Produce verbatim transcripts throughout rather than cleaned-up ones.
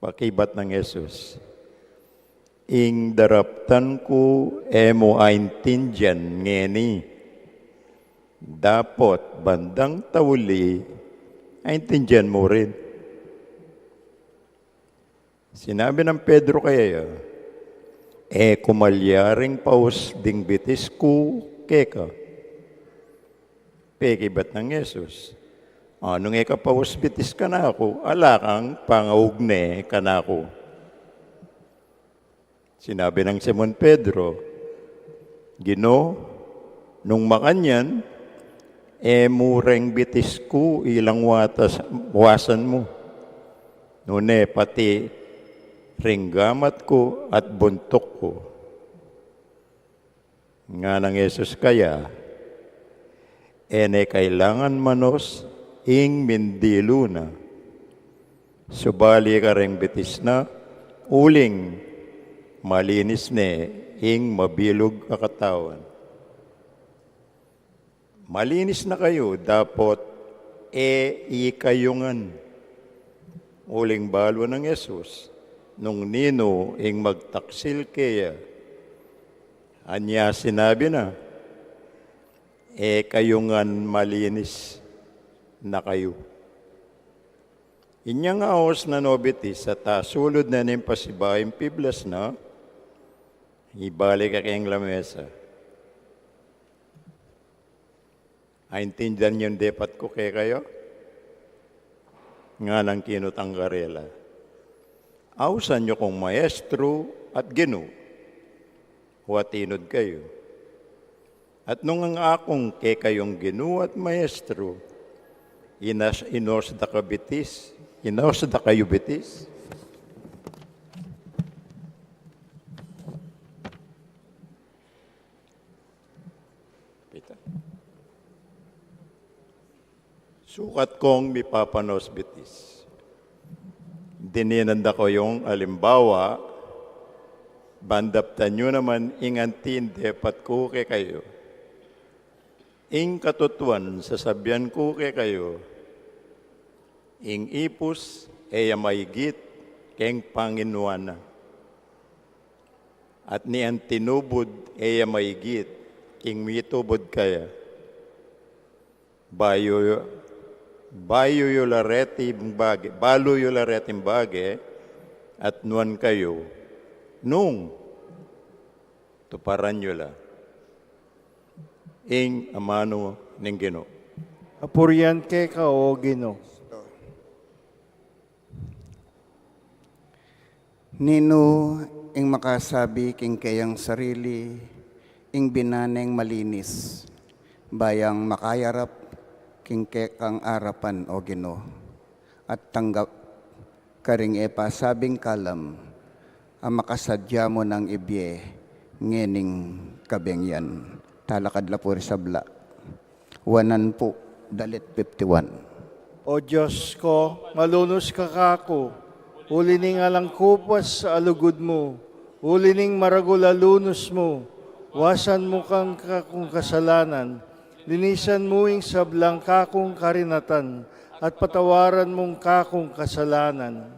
Pakibat nang Jesus, "Ing daraptan ku e mu aintindian ngeni. Dapot bandang tauli, aintindian mu rin." Sinabi nang Pedro kaya, "E ku malyaring paus ding bitis ku keka." Pekibat nang Jesus, "Nung e ka paus bitis kanaku, ala kang pangaugne kanaku." Sinabi nang Simon Pedro, "Ginu, nung makanyan, e mu reng bitis ku ilang watas, wasan mu, nune pati ring gamat ku at buntuk ku." Ngana nang Jesus kaya, "E ne kailangan manos ing mindilu na. Subali kareng bitis na, uling malinis ne ing mabilug a katawan." Malinis na kayu, dapot e ikayu ngan. Uling balu nang Jesus nung ninu ing magtaksil keya. Anya sinabi na, "E kayu ngan malinis na kayu." Inyang aus na no bitis at asulud na ning pasibayu ing piblas na, ibalik a keng lamesa. "Aintindian yung depat ku kekayu?" Nganang kinutang karela, "Ausan yu kung Maestro at Ginu, wa tinud kayu. At nung ang akung kekayung Ginu at Maestro, inas-, inus da ka bitis, inus da kayu bitis?" Pita. Sukat kong mipapanos bitis, dininan da kayung alimbawa, ban daptan yu naman ing anting depat ku kekayu. Ing katutuan sasabian ku kekayu, ing ipus e ya maigit keng panginuan na, at ing tinubud e ya maigit king mitubud kaya. Bayu, bayu yu la reting bage, balu yu la reting bage, at nuan kayu nung tuparan yu la. Ing amanu ning Ginu. Apurian keka, O Ginu. Ninu ing makasabi king keyang sarili, ing binaneng malinis, bayang makayarap king kekang arapan, O Ginu, at tanggap karing e pasabing kalam a makasadya mu nang ibie ngening kabengian? Talakad la pu ri sabla. One and pu, dalit fifty-one. O Dios ku, malunus ka kaku, uli ning alang kupas a lugud mu, uli ning maragul a lunus mu, wasan mu kang kakung kasalanan, linisan mu ing sablang kakung karinatan, at patawaran mung kakung kasalanan.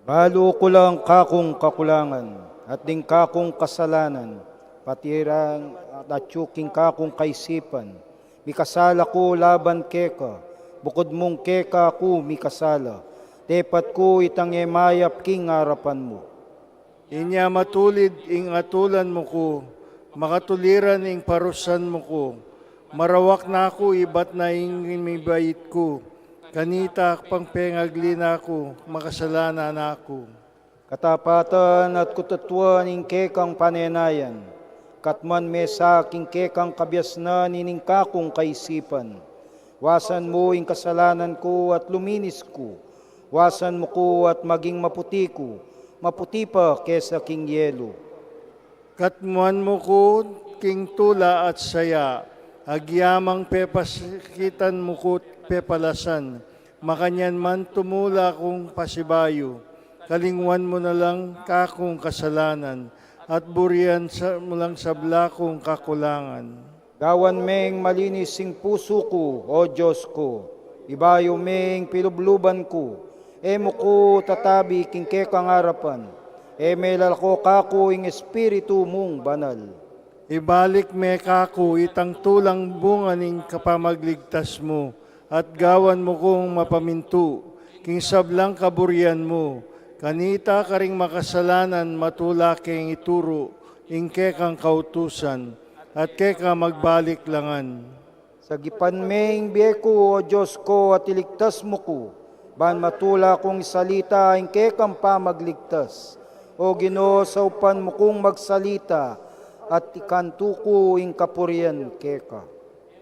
Balu ku lang kakung kakulangan, at ding kakung kasalanan, pati rang at atyu king kakung kaisipan. Mikasala ku laban keka, bukud mung keka ku mikasala. Depat ku itang e mayap king arapan mu. Inya matulid ing atulan mu ku, makatuliran ing parusan mu ku. Marawak na ku ibat na ing mibait ku. Kanita pang pengagli na ku, makasalanan na ku. Katapatan at katutuan ing kekang panenayan, katmuan mesa king kekang kabiasnan ining kakung kaisipan. Wasan mu ing kasalanan ku at luminis ku. Wasan mu ku at maging maputi ku, maputi pa kesa king yelu. Katmuan mu ku king tula at saya, agyamang pepasakitan mu ku pepalasan, makanyan man tumula kung pasibayu, kalingwan mu na lang kakung kasalanan, at burian sa, mu lang sabla kung kakulangan. Gawan meng malinis ing pusu ku, O Dios ku, ibayu meng pilubluban ku, E mu ku tatabi king kekang arapan, e me lalako kaku ing Espiritu mung Banal. Ibalik me kaku itang tulang bunga ning kapamagligtas mu, at gawan mu kung mapamintu king sablang kaburian mu, kanita karing makasalanan matula keng ituru ing kekang kautusan, at keka magbalik langan. Sagipan me ing bie ku, O Dios ku, at iligtas mu ku, ban matula kung isalita ing kekang pamagligtas. O Ginu, saupan mu kung magsalita, at ikantu ku ing kapurian keka.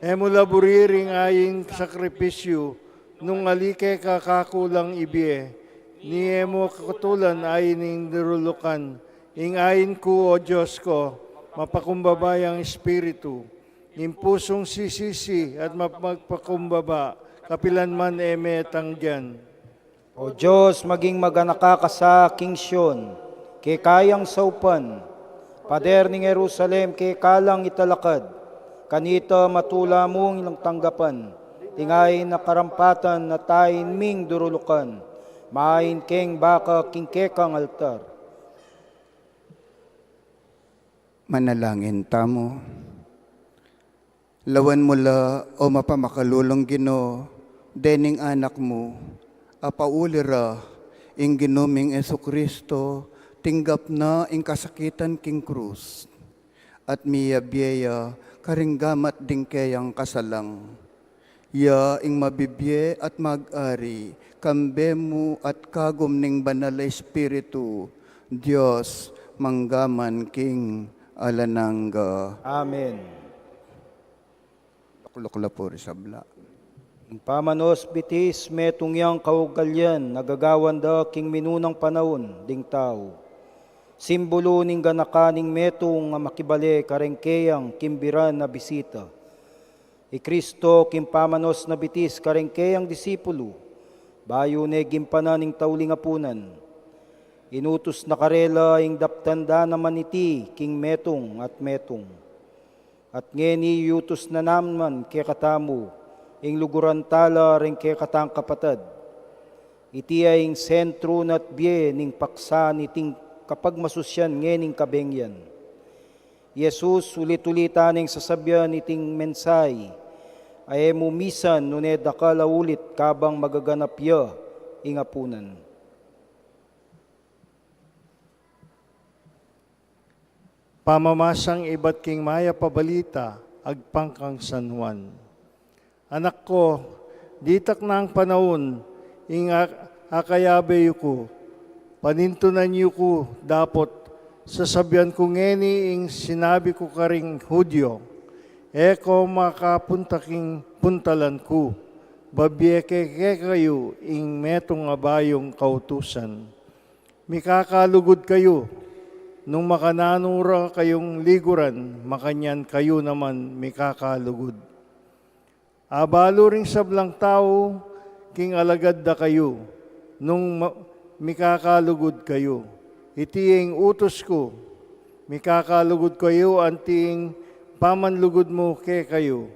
E mu la buri ring ain sakripisyu, nung ali keka kaku lang ibie, ni e mu katulan ain ing dirulukan, ing ain ku, O Dios ku, mapakumbaba yang espiritu, ing pusung sisisi at mapagpakumbaba, kapilan man e me tanggian. O Dios, maging maganaka ka sa king Sion, keka yang saupan, pader ning Jerusalem, keka lang italakad, kanita matula mung tanggapan, ing ain a karampatan at ain ming dirulukan, main keng baka king kekang altar. Manalangin tamu. Lawan mu la, O mapamakalulung Ginu, dening anak mu, a pauli ra ing Ginu ming Jesucristo, tinggap na ing kasakitan king krus, at miyabie ya karing gamat ding keyang kasalang. Ya ing mabibie at mag-ari, kambe mu at kagum ning Banal a Espiritu, Dios, mangga man king alang angga. Amen. Lukluk la pu ring sabla. Ing pamanos bitis, metung yang kaugalian a gagawan da king minunang panaun ding tau. Simbulu ning ganaka ning metung a makibale kareng keyang kimbiran a bisita. I Kristo king pamanos na bitis kareng keyang disipulu, bayu ne gimpanan ing tauling apunan, inutus na karela ing daptan da naman iti king metung at metung. At ngeni yutus na naman kekatamu ing luguran tala reng kekatang kapatad. Iti ya ing sentru na't bie ning paksa niting kapagmasusian ngening kabengyan. I Jesus, ulit-ulitan neng sasabian iting mensahe, a e mu misan nune dakal a ulit kabang magaganap ya ing apunan. Pamamasang ibat king Mayap a Balita agpang kang San Juan. Anak ko, ditak nang panaun, ing a-, akayabe yu ku, panintunan yu ku dapot, sasabian ku ngeni ing sinabi ku karing Judio, e ko makapunta king puntalan ku, babie ke kekayu ing metung a bayung kautusan. Mikakalugud kayu, nung makananu ra kayung liguran, makanyan kayu naman mikakalugud. Abalu ring sablang tau, king alagad da kayu, nung ma-, mikakalugud kayu. Iti ing utus ku, mikakalugud kayu, anti ing pamanlugud mu kekayu.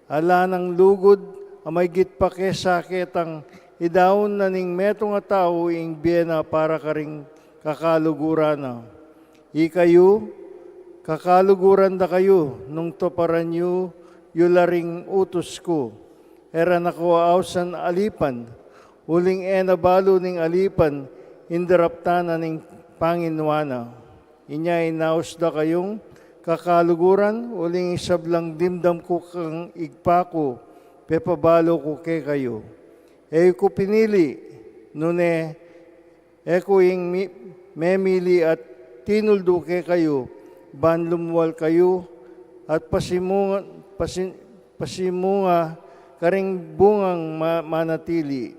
Ala nang lugud a maigit pa kesa ketang idaun na ning metung a tau ing bie na para karing kakaluguran na. Ikayu, kakaluguran da kayu nung tuparan yu, yu la ring utus ku. E ra na ko ausan alipan, uling e na balu ning alipan ing daraptan na ning panginua na. Inya inaus da kayung kakaluguran, uling ing sablang dimdam ku kang Ibpa ku, pepabalu ku kekayu. E yu ku pinili, nune e ku ing mi-, memili at tinuldu kekayu, ban lumual kayu at pasimunga, pasi-, pasimunga karing bungang ma-, manatili.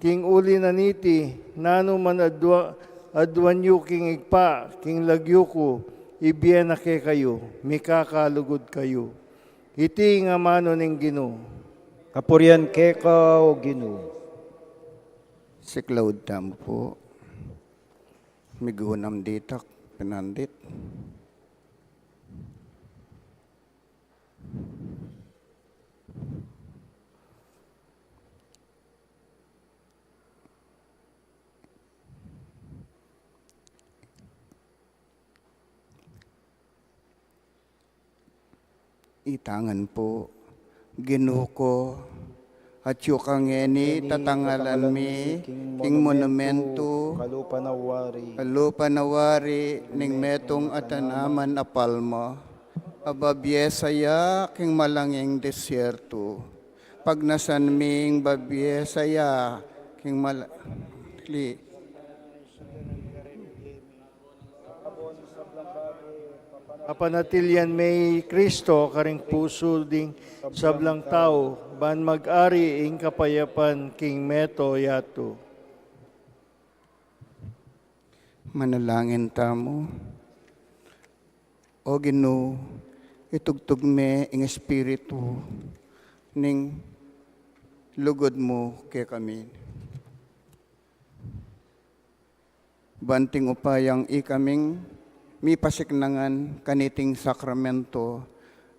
King uli na niti, nanu man adua-, aduan yu king Ibpa, king lagyu ku, ibie na kekayu, mikakalugud kayu. Iti ing amanu ning Ginu. Kapurian keka, O Ginu. Siklaud tamu pu. Migunam ditak, pinandit. Itangan pu, Ginu ku, atyu ka ngeni tatangalan mi king monumentu, kalupa na wari, kalupa na wari ning metung a tanaman a palma, a babie saya king malanging desiertu. Pagnasan ming babie saya king mal-, li-, Papanatilian me i Kristo karing pusu ding sablang tau, ban mag-ari ing kapayapan king meto yatu. Manalangin tamu. O Ginu, itugtug me ing espiritu ning lugud mu kekami. Ban king upayang ikaming mipasiknangan kaniting sakramento,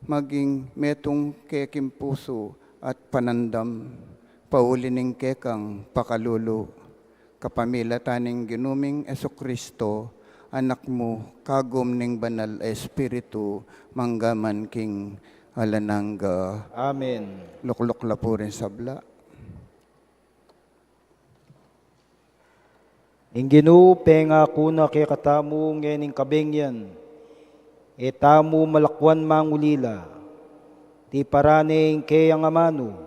maging metung ke king pusu at panandam, pauli ning kekang pakalulu, kapamilatan ning Ginu ming Jesucristo, Anak mu, kagum ning Banal a Espiritu, mangga man king alang angga. Amen. Lukluk la pu ring sabla. Ing Ginu pengaku na kekatamu ngening kabengyan, e tamu malakwan mangulila. Tiparan ne ing keyang amanu,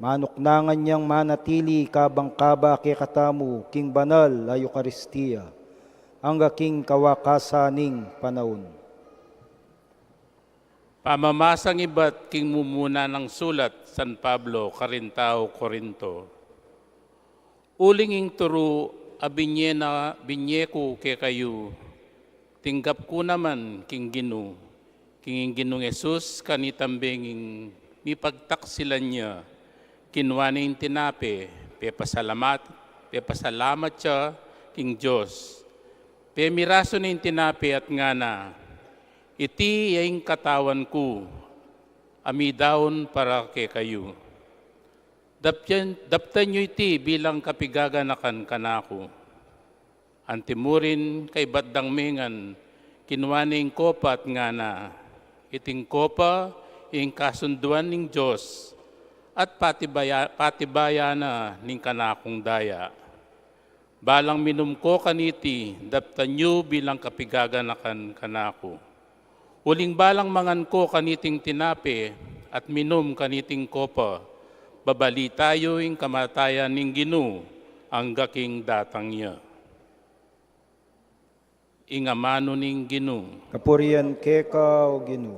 manuknangan yang manatili kabang kaba kekatamu king banal a Eukaristia, angga king kawakasan ning panaun. Pamamasang ibat king mumuna nang sulat San Pablo karing tau Corinto. Uling ing turu a binye na, binye ku kekayu, tinggap ku naman king Ginu, king ing Ginung Jesus kanitang benging mipagtaksilan ya, kinua ne ing tinape, pepasalamat, pepasalamat ya king Dios, pemirasu ne ing tinape at ngana, "Iti ya ing katawan ku, a midaun para kekayu. Daptan, daptan yu iti bilang kapigaganakan kanaku." Antimurin kaibat dang mengan, kinua ne ing kopa at ngana, "Iting kopa ing kasunduan ning Dios, at patibaya-, patibaya na ning kanakung daya. Balang minum ko kaniti, daptan yu bilang kapigaganakan kanaku. Uling balang mangan ko kaniting tinape at minum kaniting kopa, babalita yu ing kamatayan ning Ginu angga king datang ya." Ing amanu ning Ginu. Kapurian keka, o Ginu.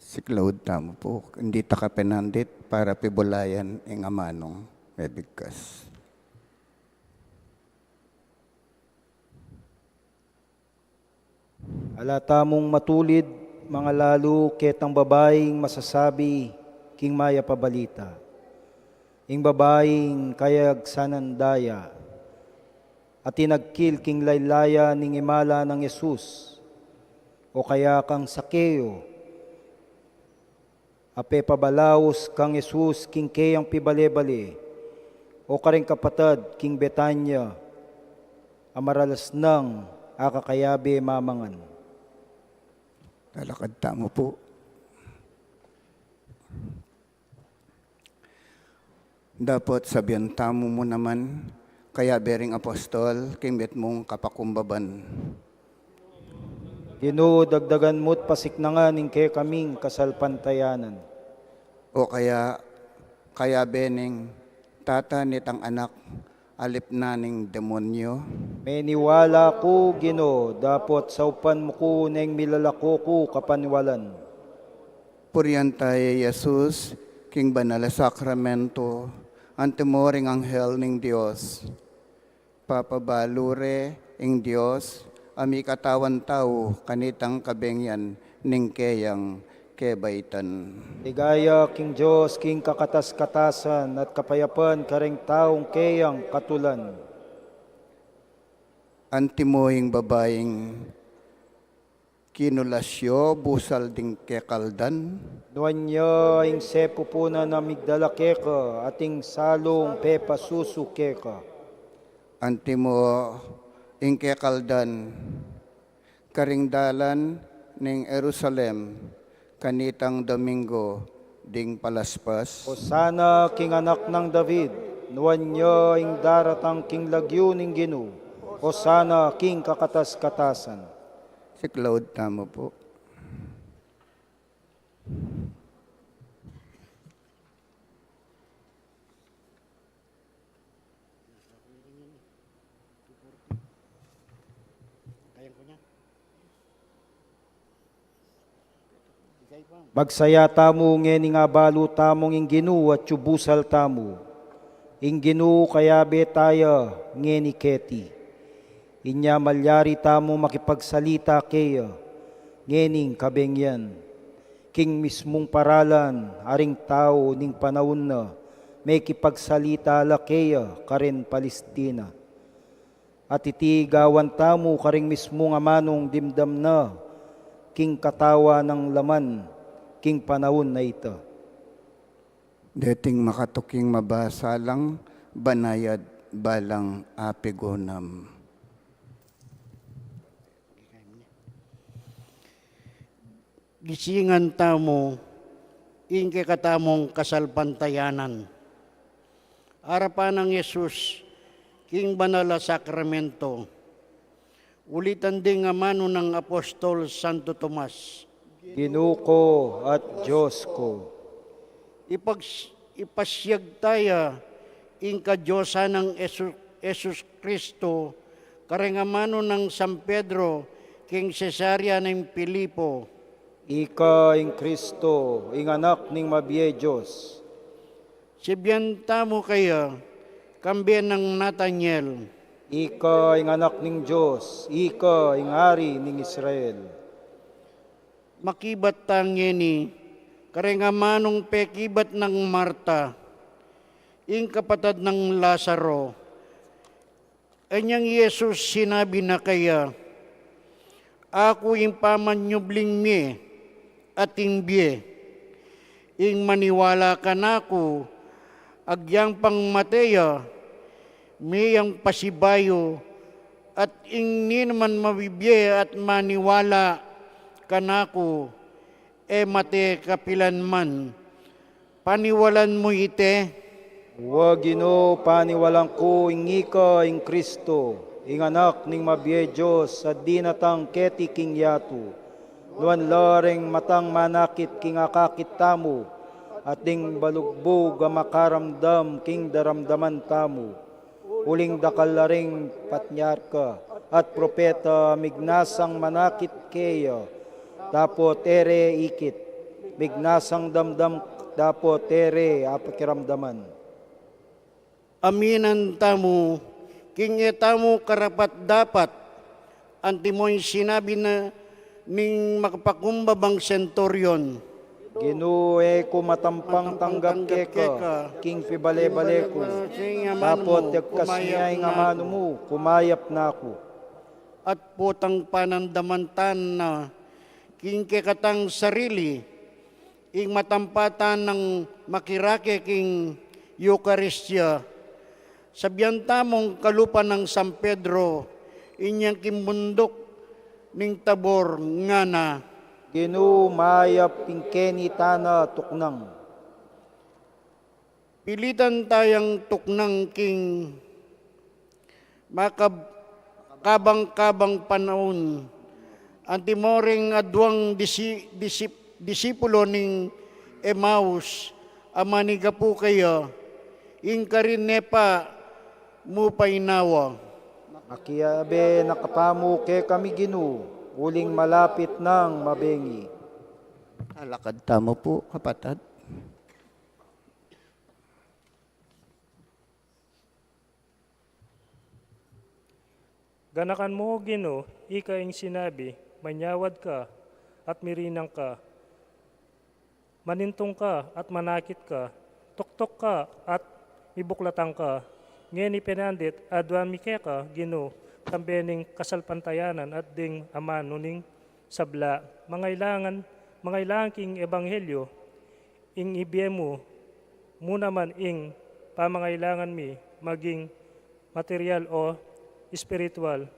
Siklaud tamu pu, ing dita ka penandit para pibulayan ing amanung mebigkas. Ala tamung matulid, mangalalu ketang babaing masasabi king mayap a balita. Ing babaing kayagsanan daya, a tinagkil king laylayan ning imala nang Jesus, o kaya kang Sakeo, a pepabalaus kang Jesus king keyang pibale-bale, o karing kapatad king Betania, a maralas nang akakayabe mamangan. Lalakad tamu pu. Dapot sabian tamu mu naman, kayabe ring apostol, king mitmung kapakumbaban. Ginu, dagdagan mu't pasiknangan ing kekaming kasalpantayanan. O kaya, kayabe ning tata nitang anak, alip na ning demonyo. Meniwala ku, Ginu, dapot saupan mu ku neng milalako ku kapaniwalan. Purian ta ya i Jesus king banal a sakramento, antimo ring anghel ning Dios. Papabalu re ing Dios a mikatawan tau kanitang kabengyan ning keyang kebaitan. Ligaya king Dios king kakatas-katasan at kapayapan kareng taung keyang katulan. Antimo ing babaing kinulas yo busal ding kekaldan. Nuan ya ing sepupunan a migdala keka at ing salung pepasusu keka. Antimo ing kekaldan Karing dalan ning Jerusalem, kanitang Domingo ding palaspas. Hosana king Anak nang David, nuan ya ing daratang king lagyu ning Ginu. Hosana king kakatas-katasan. Siklaud tamu pu. Magsaya tamu ngening abalu tamung ing Ginu atiu busal tamu. Ing Ginu kayabe taya ngeni keti. Inya malyari tamu makipagsalita keya ngening kabengian. King mismung paralan, aring tau ning panaun na, mekipagsalita la keya karin Palestina. At iti gawan tamu karing mismung amanung dimdam na king katawan nang laman king panaun a ita. Deting makatuking mabasa lang, banayad balang apigunam. Gisingan tamu ing kekatamung kasalpantayanan. Arapan nang Jesus king banal a sakramento. Ulitan ding amanu nang apostol Santo Tomas. Ginu ku at Dios ku. Ipags-, ipasyag taya ing kadiosan nang Jesu-, Jesus Cristo, kareng amanu nang San Pedro, king Cesarea nang Filipo. Ika ing Cristo, ing Anak ning mabie Dios. Sibian tamu kaya, kambe nang Nataniel. Ika ing Anak ning Dios, ika ing Ari ning Israel. Makibat ta ngeni, kareng amanung pekibat nang Marta, ing kapatad nang Lazaro. Inyang Jesus sinabi na kaya, "Aku ing pamanyubling mie at ing bie. Ing maniwala kanaku, agyang pang mate ya, mie yang pasibayu, at ing ninuman mabibie at maniwala kanaku, e mate kapilan man." Paniwalan mu ite? Wa Ginu, paniwalan ku ing ika ing Cristo, ing Anak ning mabie Dios a dinatang keti king yatu. Nuan la reng matang manakit king akakit tamu, at ding balugbug a makaramdam king daramdaman tamu. Uling dakal la ring patriarka at propeta mignasang manakit keya, dapot e re ikit, mignasang damdam dapot e re apakiramdaman. Aminan tamu king e tamu karapat-dapat, antimo ing sinabi na ning makapakumbabang senturyon. Ginu, e ku matampang tanggap keka king pibale-bale ku, dapot dagkas na ing amanu mu, kumayap na ku. At potang panandaman ta na king kekatang sarili, ing matampa tang makirake king Eukaristia. Sabian tamung kalupa nang San Pedro, inyang king bunduk ning Tabor, ngana, Ginu, mayap ing keni tana tuknang. Pilitan tayang tuknang king makab-, kabang-kabang panaun. Antimo ring adwang disi-, disip-, disipulo ning Emaus a manigapu kaya, ing karin ne pa mu painawa. Makiabe na ka pa mu kekami, Ginu, uling malapit nang mabengi. Alakad tamu pu, kapatad. Ganakan mu, Ginu, ika ing sinabi, manyawad ka at mirinang ka, manintung ka at manakit ka, tuktuk ka at mibuklatan ka. Ngeni penandit, adwan mi keka, Ginu, kambe ning kasalpantayanan at ding amanu ning sabla. Mangailangan, mangailangan king ebanghelyo, ing ibie mu, mu naman ing pamangailangan mi, maging material o espiritual,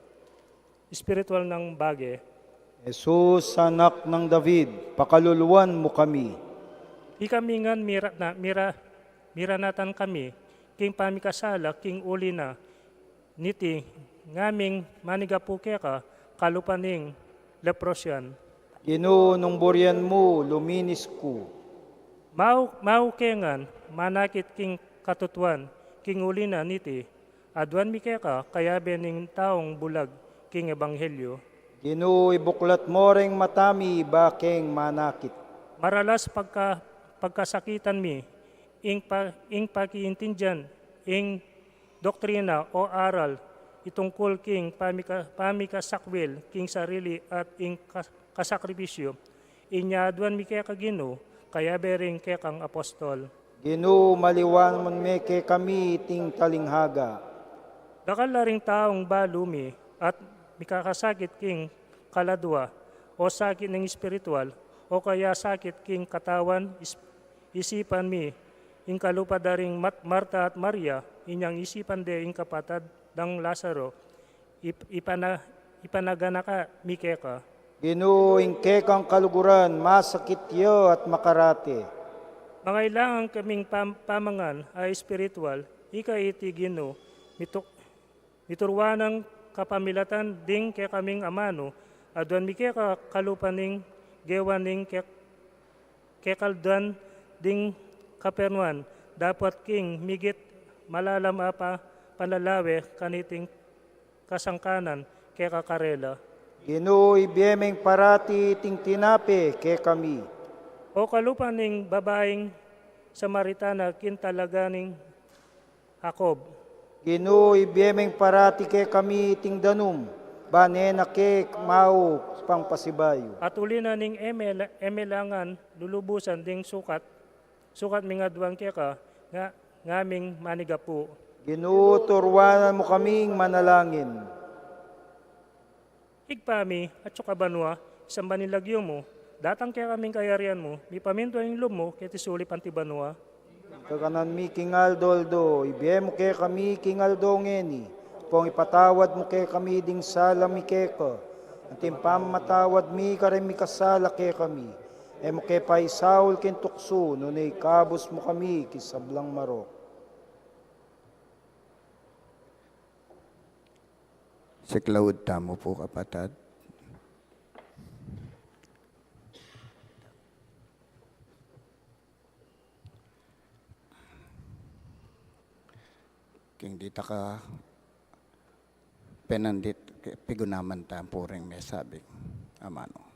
espiritual nang bage. Jesus, Anak nang David, pakaluluan mu kami. Ikami ngan mira-, na, mira-, miranatan kami king pamikasala, king uli na niti ngaming manigapu keka kalupa ning leprosyan. Ginu, nung burian mu, luminis ku. Mau, mau ke ngan manakit king katutuan, king uli na niti aduan mi keka kayabe ning taung bulag king ebanghelyo. Ginu, ibuklat mo reng mata mi, ba keng manakit. Maralas pagka-, pagkasakitan mi, ing pa-, ing pakiintindian ing doktrina o aral itungkul king pamika-, pamikasakwil king sarili at ing kas-, kasakripisyo. Inya aduan mi keka Ginu, kayabe ring kekang apostol. Ginu, maliwanan me kekami iting talinghaga. Dakal la ring taung balu mi at mikakasakit king kaladua, o sakit ning espiritual, o kaya sakit king katawan, is-, isipan mi ing kalupa da ring Mat-, Marta at Maria, inyang isipan de ing kapatad dang Lazaro, ip-, ipana-, ipanaganaka mi keka. Ginu, ing kekang kaluguran, masakit ya at makarate. Mangailangan kaming pam-, pamangan a espiritual, ika iti Ginu, mitu-, mituruan nang kapamilatan ding kekaming amanu, aduan mi keka kalupa ning gewa ning ke-, kekaldan ding kapernuan, dapot king migit malalam a pa-, panlalawe kaniting kasangkanan keka karela. Ginu, ibie meng parati iting tinape kekami. O kalupa ning babaing Samaritana king talaga ning Jacob. Ginu, ibie meng parati kekami iting danum, ba ne na ke mau pang pasibayu. At uli na ning e me la-, e me la ngan lulubusan ding sukat, sukat ming aduan keka nga-, ngaming manigapu. Ginu, turuan mu kaming manalangin. Ibpa mi, atiu ka banua, isamban ya ing lagyu mu, datang kekami ing kayarian mu, mipamintuan ing lub mu keti sulip anti banua. Ing kakanan mi king aldo-aldo, ibie mu kekami king aldo ngeni, ampong ipatawad mu kekami ding sala mi keka, anti ing pamamatawad mi kareng mikasala kekami. E mu ke paisaul king tuksu, nune ikabus mu kami king sablang marok. Siklaud tamu pu, kapatad. King dita ka penandit, pigunaman tamu pu ring mesabing amanu.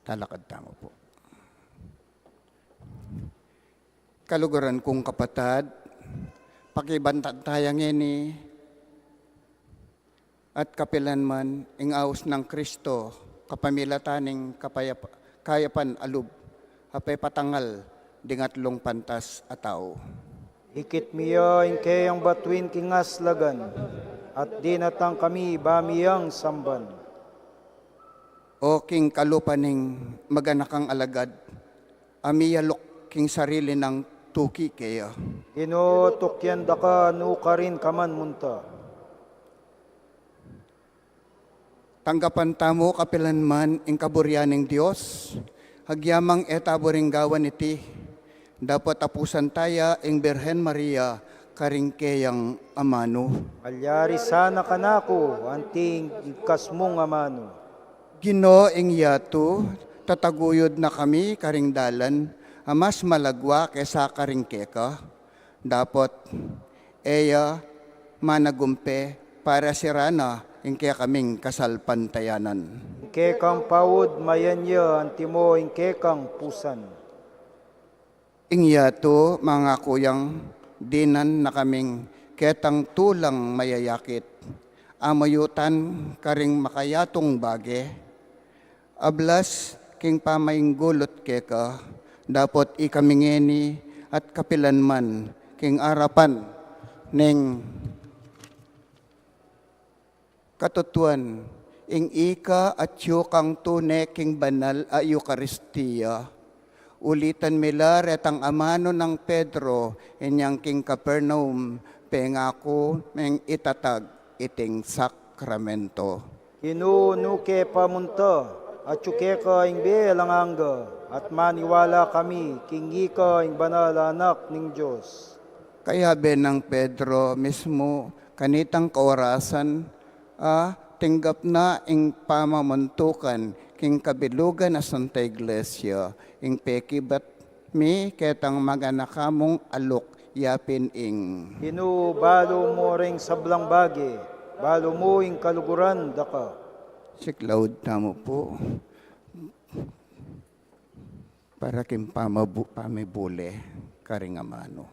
Talakad tamu pu. Kaluguran kung kapatad, pakibantan taya ngeni at kapilan man ing aus nang Kristo, kapamilatan ning kapayap-, kayapan a lub, a pepatangal ding atlung pantas a tau. Ikit mi ya ing keyang batuin king aslagan, at dinatang kami ba mi yang samban. O king kalupa ning maganakang alagad, a miyaluk king sarili nang tuki keya. Ginu, tukian da ka, nukarin ka man munta. Tanggapan tamu kapilan man ing kaburian ning Dios, agyamang e ta buring gawan iti, dapot apusan taya ing Birhen Maria karing keyang amanu. Malyari sana kanaku anting igkas mung amanu. Ginu, ing yatu, tataguyud na kami karing dalan a mas malagwa kesa karing keka, dapot e ya managumpe para sira na ing kekaming kasalpantayanan. Ing kekang paud mayan ya antimo ing kekang pusan. Ing yatu, mangaku yang dinan na kaming ketang tulang mayayakit, amayutan karing makayatung bage. Ablas king pamainggulut keka, dapot ikami ngeni at kapilan man king arapan ning katutuan, ing ika atiu kang tune king banal a Eukaristia, Ulitan mi la retang amanu nang Pedro, inyang king Capernaum, pengaku meng itatag iting sakramento. Ginu, nu ke pamunta, atyu keka ing bie alang angga, at maniwala kami king ika ing banal a Anak ning Dios. Kayabe nang Pedro mismu, kanitang kaorasan, a tinggap na ing pamamuntukan king kabilugan a Santa Iglesia, ing pekibat mi ketang maganaka mung alok yapin ing. Ginu, balu mu ring sablang bage, balu mu ing kaluguran daka. Siklaud tamu pu para king pamabu-, pamibule karing amanu.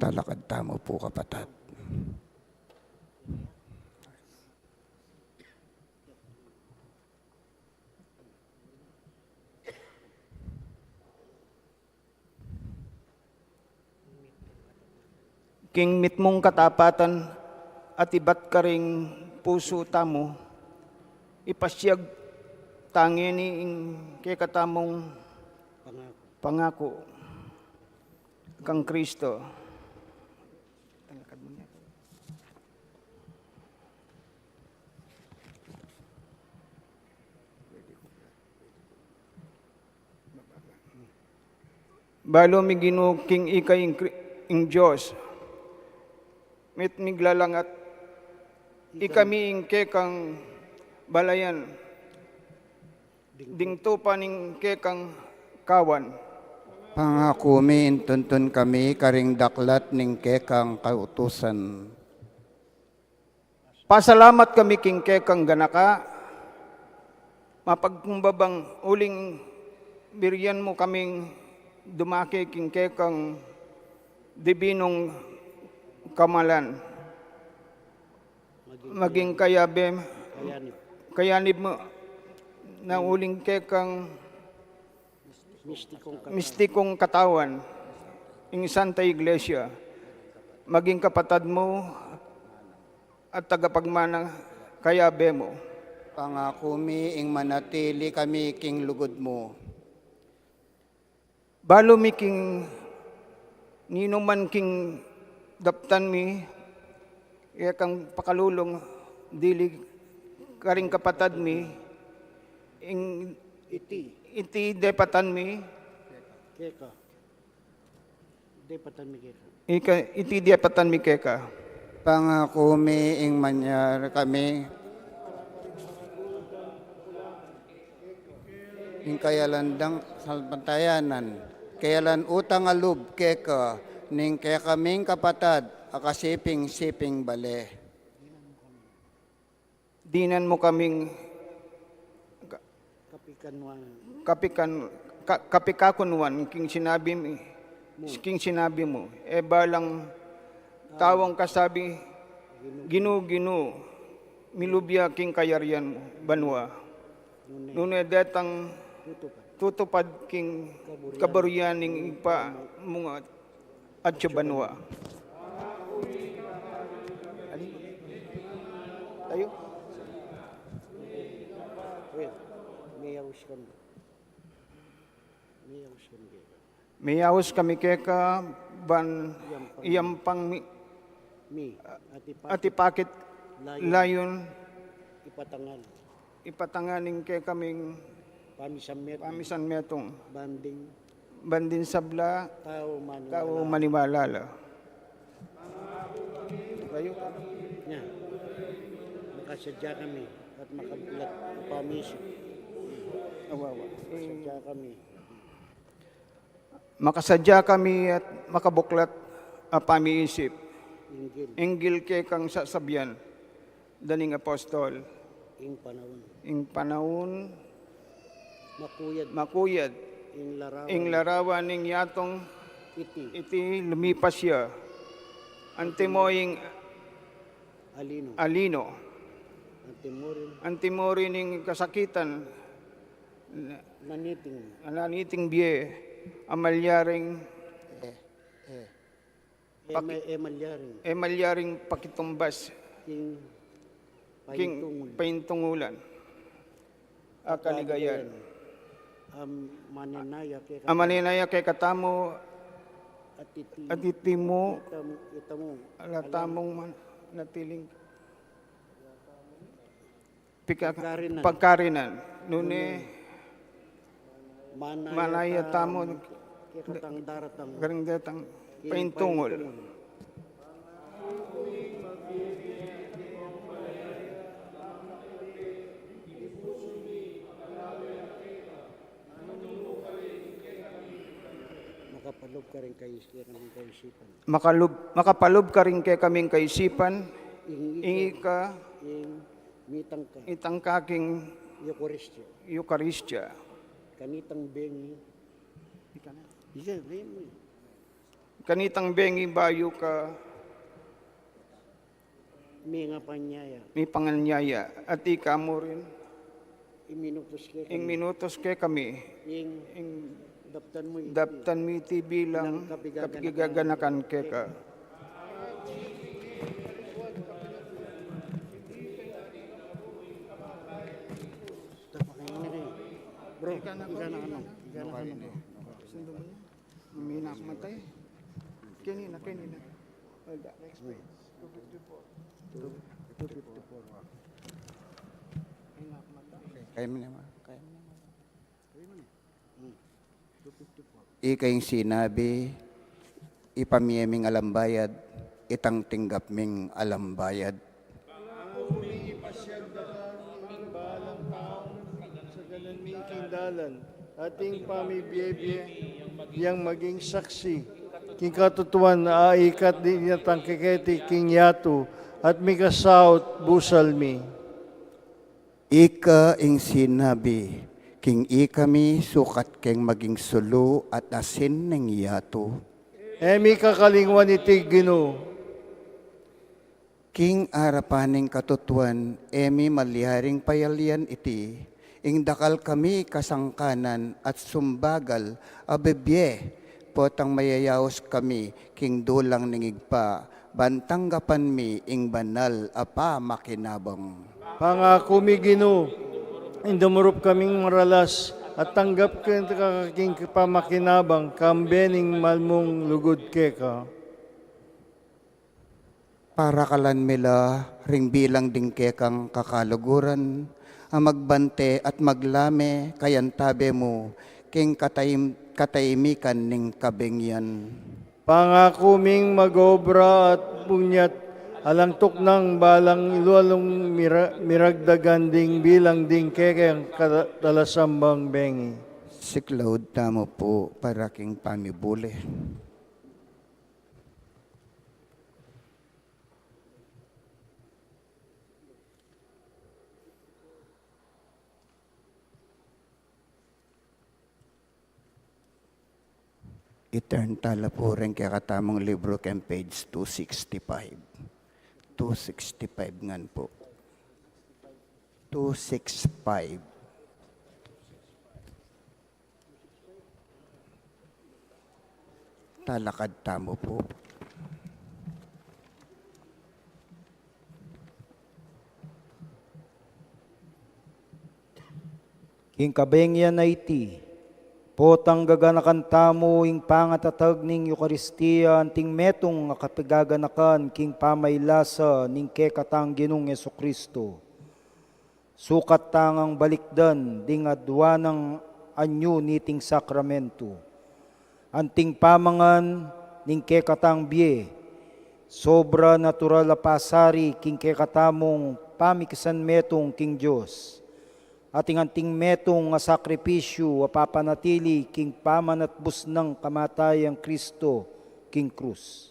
Talakad tamu pu, kapatad. King mitmung katapatan at ibat karing pusu tamu, ipasiag ta ngeni ing kekatamung pangaku kang Kristo. Balu mi, Ginu, king ika ing Kri-, ing Dios, mit miglalangat, ikami ing kekang balayan, ding tupa ning kekang kawan. Pangaku mi ing tuntun kami karing daklat ning kekang kautusan. Pasalamat kami king kekang ganaka, mapagkumbabang uling birian mu kaming dumake king kekang dibinung kamalan. Maging kayabe, kayanib mu na uling kekang mistikung katawan, ing Santa Iglesia, maging kapatad mu at tagapagmana kayabe mu. Pangaku mi ing manatili kami king lugud mu. Balu mi king ninuman king daptan mi, kekang pakalulung dili karing kapatad mi, ing iti, iti depatan mi. Keka. Depatan mi keka. Ika, iti depatan mi keka. Pangaku mi ing manyari kami ing kayalan dang salpantayanan, kayalan utang a lub keka, ning kekaming kapatad a kasiping-siping bale. Dinan mu kaming ka-, kapikan-, ka-, kapikakunuan king sinabi mi, king sinabi mu. E balang taung kasabi, Ginu, Ginu, milub ya king kayarian mu banua. Nune detang tutupad king kaburian ning Ibpa mu ngan atsu banua. Tayo. Well, miyaus kami. Miyaus kami keka. Miyaus kami keka, ban iyampang mi, mi, at ipakit layun, ipatangan. Ipatangan ing kekaming pamisanmetung. Pamisanmetung. Banding. Banding sabla. Tau maniwala. Tau maniwala la. Kayu. Nya. Makasadya kami at makabuklat a pamiisip. Awa, awa. Makasadya kami. Makasadya kami at makabuklat a pamiisip. Inggil. Inggil kekang sasabian da ning apostol. Ing panaun. Ing panaun. Makuyad. Makuyad. Ing larawan. Ing larawan ning yatung iti. Iti lumipas ya. Antimo ing alino. Alino. Antimo rin. Antimo rin ing kasakitan. Naniting. Naniting bie. A malyaring. E, e. Paki-, e malyaring, e malyaring pakitumbas king king paintungulan a kaligayan. Am, maninaya kekatamu. Am maninaya kekatamu. At iti, at iti mu, itamu, itamu, ala tamung man-, natiling pika-, pagkarinan. Pagkarinan. Nune, nune, manaya tamu, manaya tamu kekatang daratang, karing daratang paintungul. Makapalub karing kais-, kekaming kaisipan. Makalub-, makapalub karing kekaming kaisipan. Ing ika, ing ika, ing mitangka, mitangka king Eukaristia. Eukaristia. Kanitang bengi. Ika na. Ika, bengi. Kanitang bengi bayu ka mingapanyaya. Mipanganyaya. At ika mu rin. Ing minutus kekami. Ing minutus kekami. Ing, ing daptan mu iti, daptan mu iti bilang, bilang kapigaganakan, kapigaganakan keka. Bro, ika na, ika na, ano? Ika na, ano? Minak matay. Kanina, kanina. Hold on. Next page. Two fifty-four. Two fifty-four. Minak matay. Kaya mo naman. Kaya mo naman. Ika ing sinabi, ipamie ming alang bayad, itang tinggap ming alang bayad. Pangako ming ipasyag da ka king balang tau, saganan mi king dalan, at ing pamibie-bie yang maging saksi king katutuan, a ikat dinan keketi king yatu, at mikasaut busal mi. Ika ing sinabi, king ikami sukat keng maging sulu at asin ning yatu. E mi kakalingwan iti, Ginu. King arapan ning katutuan, e mi malyaring payalian iti, ing dakal kami kasangkanan at sumbagal a bibie, potang mayayaus kami king dulang ning Ibpa, ban tanggapan mi ing banal a pamakinabang. Pangako mi, Ginu, ing dumurup kaming maralas, at tanggap kami king pamakinabang, kambe ning mal mung lugud keka. Parakalan mi la ring bilang ding kekang kakaluguran, a magbante at maglame, kayantabe mu, king kataim-, kataimikan ning kabengian. Pangako ming mag-obra at bunyat, alang tuknang balang ilu-alung mira-, miragdagan ding bilang ding kekang kata-, talasambang bengi. Siklaud tamu pu para king pamibule. I-turn tala pu ring kekatamung libru keng page two sixty-five. Two sixty-five ngan pu. Two six five. Talakad tamu pu. King kabengian a iti, potang gaganakan tamu ing pangatatag ning Eukaristia anting metung a kapigaganakan king pamailasa ning kekatang Ginung Jesucristo. Sukat tang balikdan ding aduan nang anyu niting sakramento. Anting pamangan ning kekatang bie, sobra natural a pasari king kekatamung pamikisanmetung king Dios. At ing anting metung a sakripisyu a papanatili king pamanatbus nang kamatayang Kristo king krus.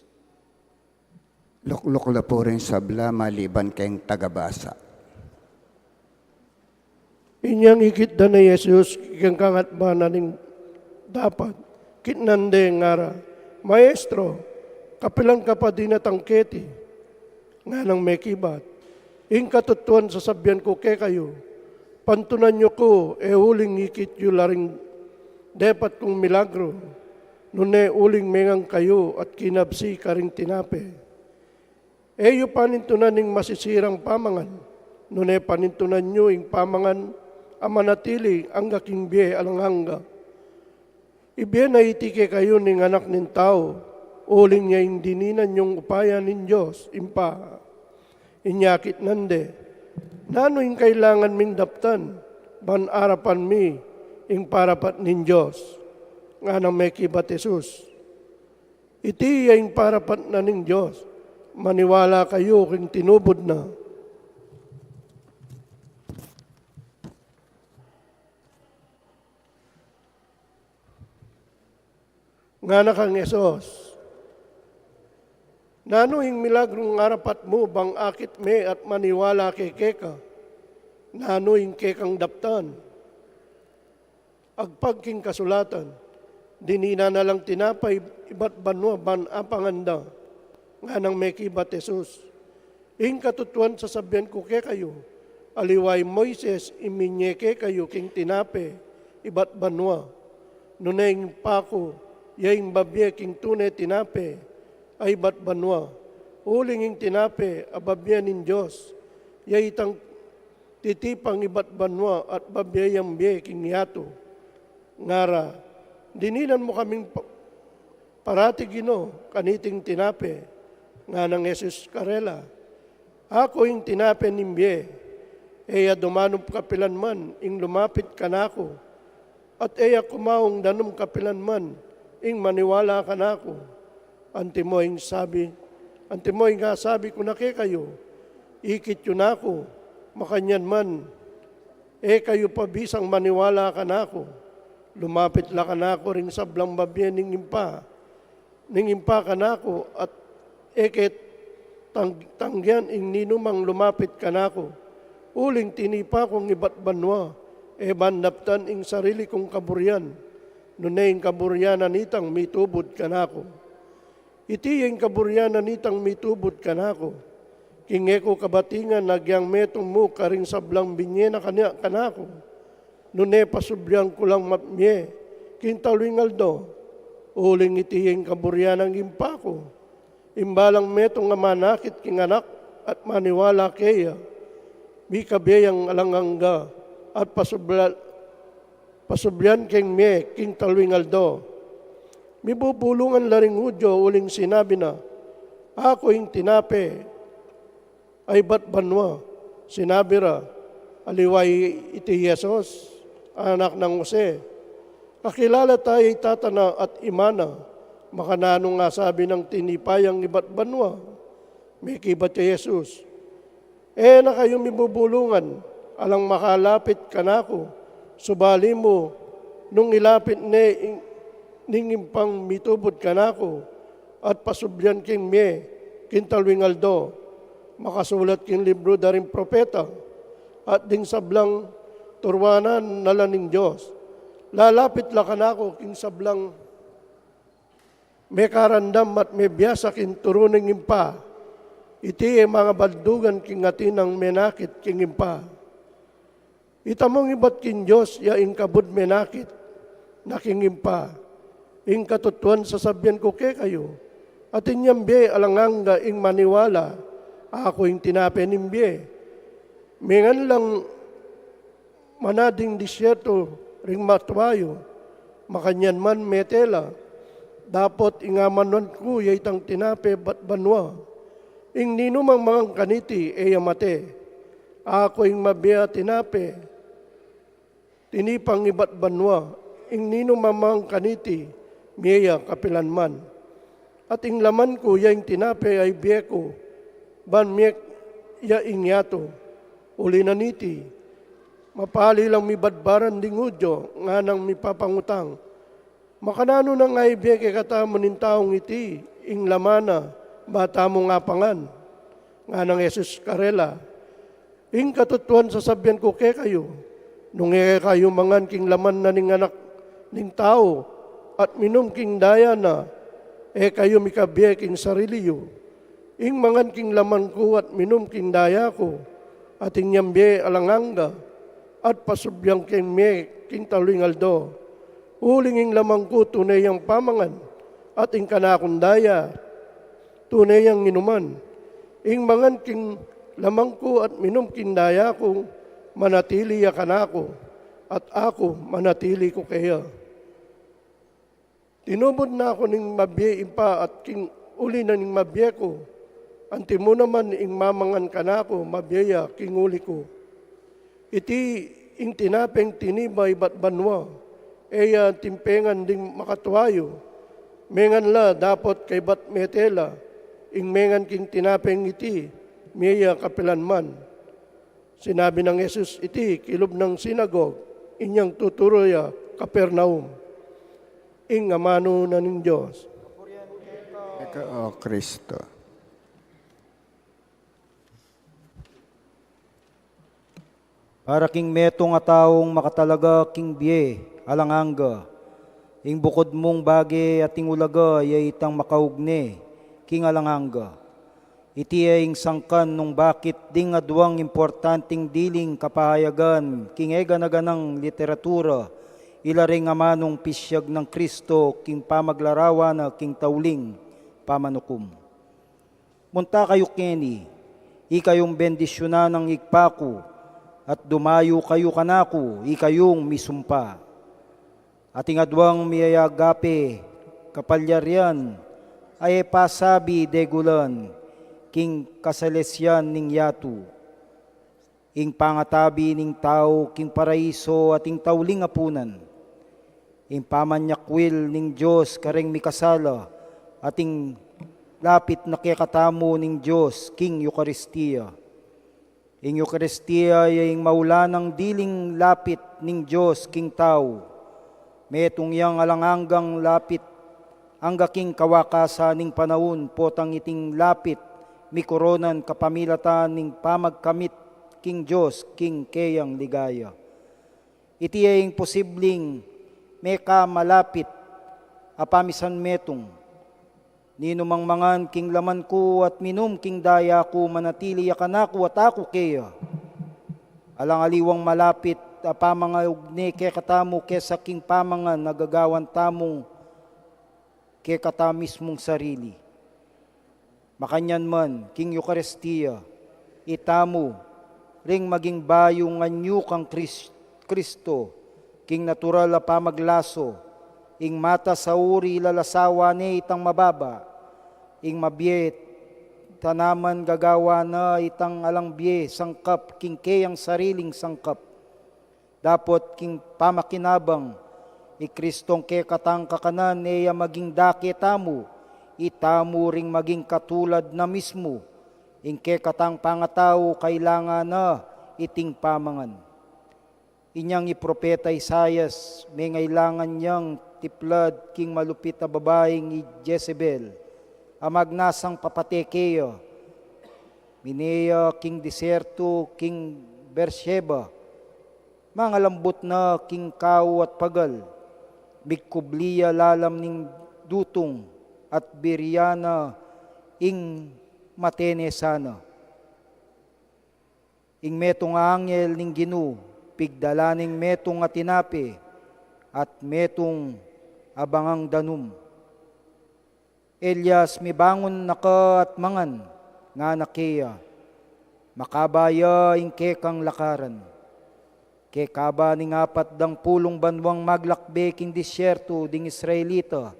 Lukluk la pu ring sabla maliban keng tagabasa. Inyang ikit da ne i Jesus keng kangatba na ning dapat, kitnan de ngara, "Maestro, kapilan ka pa dinatang keti?" Nganang mekibat, "Ing katutuan sasabian ku kekayu, pantunan yu ku e uling ikit yu la ring depat kung milagru." Nune uling mengan kayu at kinabsi karing tinape, e yu panintunan ing masisirang pamangan, nune panintunan yu ing pamangan a manatili angga king bie alang angga. Ibie na iti kekayu ning Anak ning Tau, uling ya ing dininan yung upaya ning Dios Ibpa. Inya akit nande, nanu ing kailangan ming daptan ban arapan mi ing parapat ning Dios? Nganang mekibat Jesus, iti ya ing parapat na ning Dios, maniwala kayu king tinubud na. Ngana kang Jesus, nanu ing milagrung arapat mu bang akit me at maniwala ke keka? Nanu ing kekang daptan? Agpang king kasulatan, dininan na lang tinapa ibat banua ban apangan da. Nganang mekibat Jesus, ing katutuan sasabian ku kekayu, aliwa i Moises ing minie kekayu king tinape ibat banua, nune ing Ibpa ku ya ing babie king tune tinape a ibat banua. Uling ing tinape a babie ning Dios ya itang titipang ibat banua at babie yang bie king yatu. Ngara, dininan mu kaming pa-, parati, Ginu, kaniting tinape. Nganang Jesus karela, aku ing tinape ning bie. E ya dumanup kapilan man ing lumapit kanaku, at e ya kumaung danum kapilan man ing maniwala kanaku. Antimo ing sabi, antimo ing asabi ku na kekayu, ikit yu na ku, makanyan man e kayu pa bisang maniwala kanaku. Lumapit la kanaku ring sablang babie ning Ibpa, ning Ibpa kanaku, at e ke tang-, tanggian ing ninumang lumapit kanaku. Uling tinipa kung ibat banua, e ban daptan ing sarili kung kaburian, nune ing kaburian na nitang mitubud kanaku. Iti ya ing kaburian na nitang mitubud kanaku, king e ku kabatingan agyang metung mu karing sablang binie na kanya kanaku, nune pasublian ku lang mapmie king talwing aldo. Uling iti ya ing kaburian nang Ibpa ku, ing balang metung a manakit king Anak at maniwala keya, mikabie yang alang angga at pasubla-, pasublian keng mie king talwing aldo. Mibubulungan la ring Judio uling sinabi na, aku ing tinape a ibat banua. Sinabi ra, aliwa i-, iti Jesus, anak nang Jose. Kakilala ta ya i tata na at ima na, makananu nang asabi nang tinipa yang ibat banua? Mekibat ya Jesus, e na kayu mibubulungan, alang makalapit kanaku, subali mu nung ilapit ne ing, ning Ibpang mitubud kanaku, at pasublian keng mie king talwing aldo. Makasulat king libru da ring propeta at ding sablang turuanan na la ning Dios. Lalapit la kanaku king sablang mekarandam at mebiasa king turu ning Ibpa. Iti e mangabaldugan king atin nang menakit king Ibpa. Itamung ibat king Dios ya ing kabud menakit na king Ibpa. Ing katutuan sasabian ku kekayu, atin yang bie alang angga ing maniwala, aku ing tinape ning bie. Mengan lang mana ding disyertu ring matuayu, makanyan man mete la. Dapot ing amanuan ku ya itang tinape ibat banua. Ing ninumang mangan kaniti e ya mate. Aku ing mabie a tinape tinipang ibat banua. Ing ninumang mangan kaniti, mie ya kapilan man. At ing laman ku ya ing tinape a ibie ku, ban mie ya ing yatu. Uli na niti, mapali lang mibadbaran ding Judio, nganang mipapangutang, makananu nang aibie kekatamu ning taung iti ing laman na ba tamung apangan? Nganang Jesus karela, ing katutuan sasabian ku kekayu, nung e kayu mangan king laman na ning Anak ning Tau at minum king daya na, e kayu mikabie king sarili yu. Ing mangan king laman ku at minum king daya ku, atin yang bie alang angga, at pasublian keng mie king talwing aldo. Uling ing laman ku tune yang pamangan, at ing kanakung daya tune yang inuman. Ing mangan king laman ku at minum king daya ku, manatili ya kanaku, at aku manatili ku keya. Tinubud na ku ning mabie ing pa at king uli na ning mabie ku, antimu naman ing mamangan kanaku mabie ya king uli ku. Iti ing tinapeng tiniba ibat banua, e ya timpengan ding makatuayu. Mengan la dapot kaybat mete la, ing mengan king tinapeng iti, mie ya kapilan man. Sinabi nang Jesus iti kilub nang sinagog, inyang tuturu ya Kapernaum. Ing amanu na ning Dios. Ika, O Kristo. Para king metung a taung makatalaga king bie alang angga, ing bukud mung bage at ing ulaga ya itang makaugne king alang angga. Iti e ing sangkan nung bakit ding aduang importanting diling kapahayagan king egana-ganang literatura, ila ring amanung pisyag nang Kristo king pamaglarawan na king tauling pamanukum. Munta kayu keni, ikayung bendisyunan nang Ibpa ku, at dumayu kayu kanaku, ikayung misumpa. At ing aduang mie agape kapalyarian, a e pasabi degulan, king kasalesian ning yatu. Ing pangatabi ning tau king paraiso at ing tauling apunan. Ing pamanyakwil ning Dios kareng mikasala, at ing lapit na kekatamu ning Dios king Eukaristia. Ing Eukaristia ya ing maulanang diling lapit ning Dios king tau. Metung yang alang anggang lapit, angga king kawakasan ning panaun, potang iting lapit mikoronan kapamilatan ning pamagkamit king Dios king keyang ligaya. Iti e imposibling mekamalapit a pamisan metung. Ninumang mangan king laman ku at minum king daya ku, manatili ya kanaku at aku keya. Alang aliwang malapit a pamangaugne kekatamu kesa king pamangan a gagawan tamung kekatamu mismung sarili. Makanyan man, king Eukaristia, itamu ring maging bayung anyu kang Kris-, Kristo, king natural a pamaglaso, ing mata sauri lalasawan ne itang mababa, ing mabie tanaman gagawan na itang alang bie sangkap king keyang sariling sangkap. Dapot king pamakinabang, i Kristong kekatang kakanan e ya maging dake tamu, itamu ring maging katulad na mismu, ing kekatang pangatau kailangan na iting pamangan. Inyang i propeta Isaias, mengailangan yang tiplad king malupit a babaing i Jezebel, a magnasang papate keya, mine ya king disyerto king Beersheba, mangalambut na king kau at pagal, migkubli ya lalam ning dutung at birian na ing mate ne sana. Ing metung a angel ning Ginu, pigdala neng metung a tinape at metung a bangang danum. Elias, mibangun na ka at mangan, ngana keya, makaba ya ing kekang lakaran. Kekaba ning apat dang pulung banuang maglakbe king disyerto ding Israelita,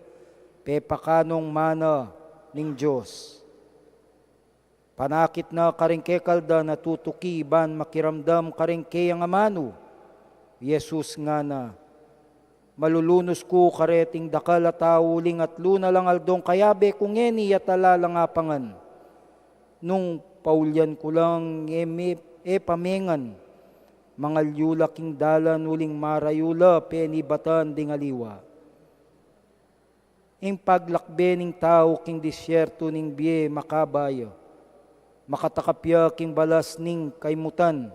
pepakanong mana ning Dios. Panakit na karing kekaldan a tutuki ban makiramdam karing keyang amanu. I Jesus ngana, malulunus ku kareting dakal a tau uling atlu na lang aldong kayabe ku ngeni at ala lang apangan. Nung paulyan ku lang e me-, e pa mengan, mangalyu la king dalan uling marayu la penibatan ding aliwa. Ing paglakbe ning tau king disyerto ning bie makaba ya. Makatakap ya king balas ning kaimutan,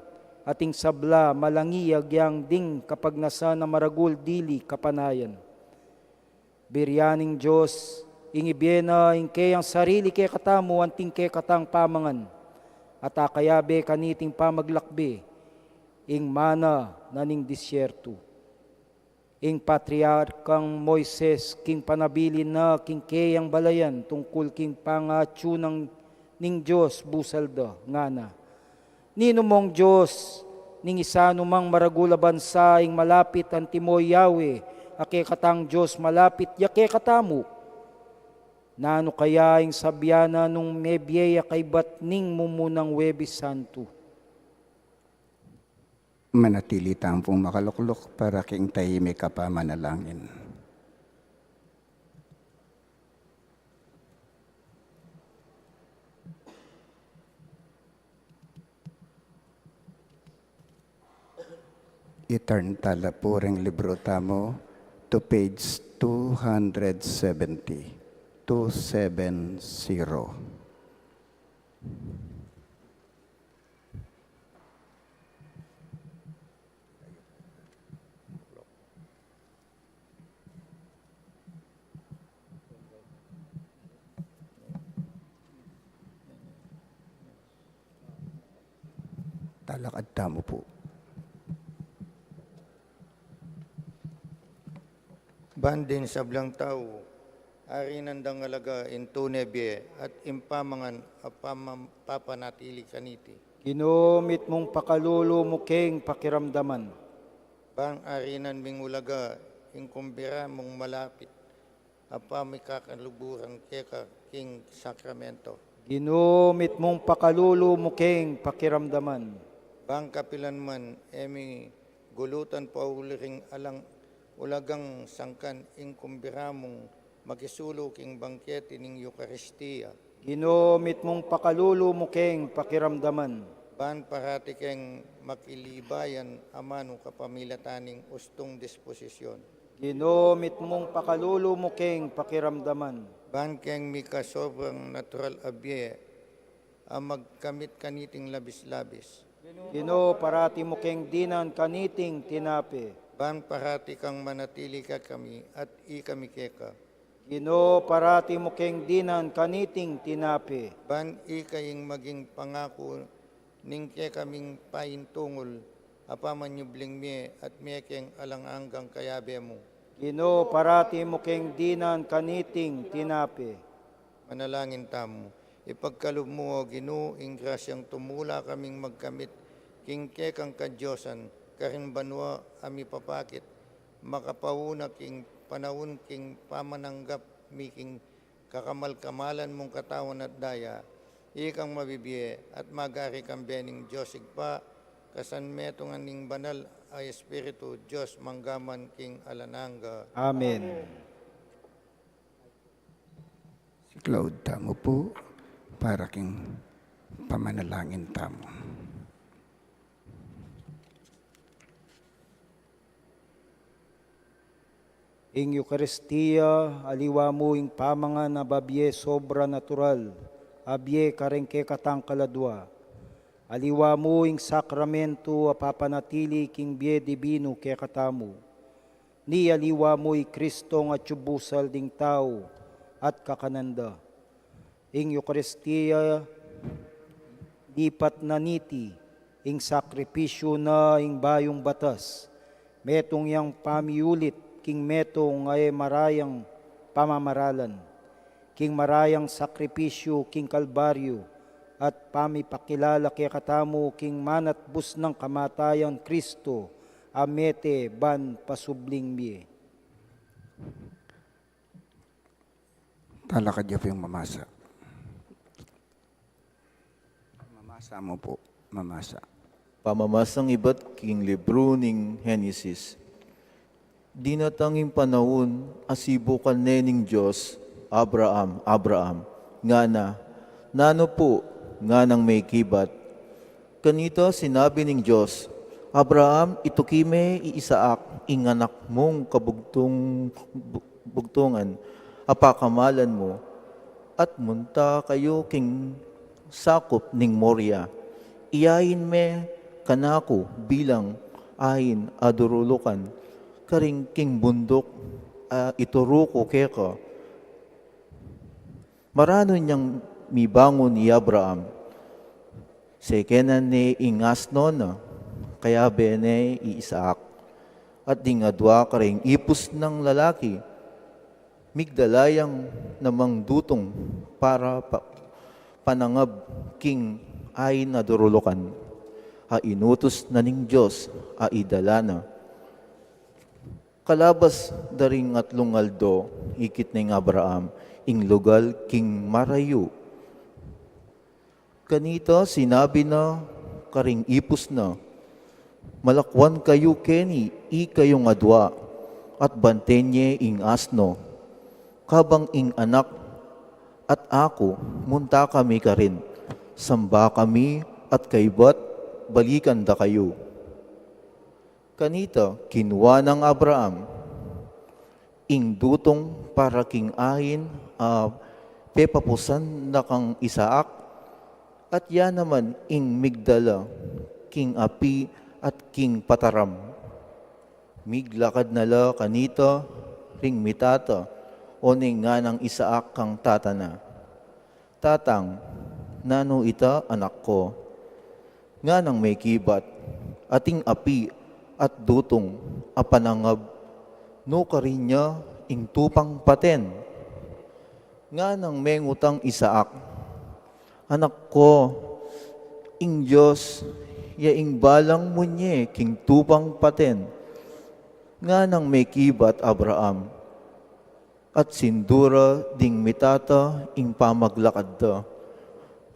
at ing sabla malangi agyang ding kapagnasan a maragul dili kapanayan. Birian ning Dios, ing ibie na ing keyang sarili kekatamu anting kekatang pamangan, at akayabe kaniting pamaglakbe, ing mana na ning disyerto. king patriarkang Moises, king panabilin na king keyang balayan tungkul king pangatsu ning Dios busal da, ngana: Ninu mong Dios ning isanu mang maragul a bansa ing malapit antimo Yahweh, a kekatang Dios malapit ya kekatamu? Nanu kaya ing sabian na nung mebie ya kaybat ning mumunang Huwebes Santu? Manatili tamu pung makalukluk para king tahimik a pamanalangin. I-turn tala pu ring libru tamu to page two hundred seventy, two seven zero. Talakad tamu pu. Ban ding sablang tau, arinan dang alaga ing tune bie at ing pamangan a pamam-, papanatili kaniti. Ginu, mitmung pakalulu mu keng pakiramdaman. Ban arinan ming ulaga ing kumbira mung malapit a pamikakaluguran keka king sakramento. Ginu, mitmung pakalulu mu keng pakiramdaman. Ban kapilan man e mi gulutan pauli ring alang ulagang sangkan ing kumbira mung makisulu king bangkete ning Eukaristia. Ginu, mitmung pakalulu mu keng pakiramdaman. Ban parati keng makilibayan amanu kapamilatan ning ustung disposisyon. Ginu, mitmung pakalulu mu keng pakiramdaman. Ban keng mika sobrang natural a bie a magkamit kaniting labis-labis. Ginu, parati mu keng dinan kaniting tinape. Ban parati kang manatili kekami at ikami keka. Ginu, parati mu keng dinan kaniting tinape. Ban ika ing maging pangaku ning kekaming paintungul a pamanyubling mie at mie keng alang anggang kayabe mu. Ginu, parati mu keng dinan kaniting tinape. Manalangin tamu. Ipagkalub mu, O Ginu, ing grasyang tumula kaming magkamit king kekang kadiosan karing banua a mipapakit, makapauna king panaun king pamananggap mi king kakamal-kamalan mung katawan at daya, ikang mabibie at magari kang bening Dios Ibpa, kasan metungan ning Banal a Espiritu, Dios mangga man king alang angga. Amen. Siklaud tamu pu para king pamanalangin tamu. Ing Eukaristia, aliwa mu ing pamangan a babie sobranatural a bie kareng kekatang kaladua. Aliwa mu ing sakramentu a papanatili king bie dibinu kekatamu. Ni aliwa mu i Kristong atyu busal ding tau at kakanan da. Ing Eukaristia, lipat na niti ing sakripisyu na ing bayung batas, metung yang pamiulit king metung a e marayang pamamaralan, king marayang sakripisyu king Kalbaryu, at pamipakilala kekatamu king manatbus nang kamatayang Kristo a mete ban pasubling mie. Talakad ya pu ing mamasa. Mamasa mu pu, mamasa. Pamamasang ibat king libru ning Henesis. Dinatang ing panaun a sibukan ne ning Dios, "Abraham, Abraham," ngana. "Nanu pu?" nganang mekibat. Kanita sinabi ning Dios, "Abraham, ituki me i Isaac, ing anak mung kabugtung-, bu-, bugtungan, a pakamalan mu, at munta kayu king sakup ning Moria. Iyain me kanaku bilang ain a durulukan, karing king bunduk a ituru ku keka." Maranun yang mibangun i Abraham. Sekenan ne ing asno na, kayabe ne i Isaac. At ding adua karing ipus nang lalaki, migdala yang namang dutung para pa-, panangab king ain a durulukan, a inutus na ning Dios a idala na. Kalabas da ring atlung aldo, ikit neng Abraham ing lugal king marayu. Kanita sinabi na karing ipus na, "Malakwan kayu keni ikayung adua, at banten ye ing asno. Kabang ing anak at aku, munta kami karin, samba kami, at kaybat balikan da kayu." Kanita kinua nang Abraham ing dutung para king ain a pepapusan na kang Isaac, at ya naman ing migdala king api at king pataram. Miglakad na la kanita ring mitata, oneng nganang Isaac kang tata na, "Tatang, nanu ita, anak ko?" Nganang mekibat, "Ating api at dutung a panangab, nukarin ya ing tupang paten." Nganang mengutang Isaac, "Anak ko, ing Dios ya ing balang munye king tupang paten." Nganang mekibat Abraham, at sindu ra ding mitata ing pamaglakad da.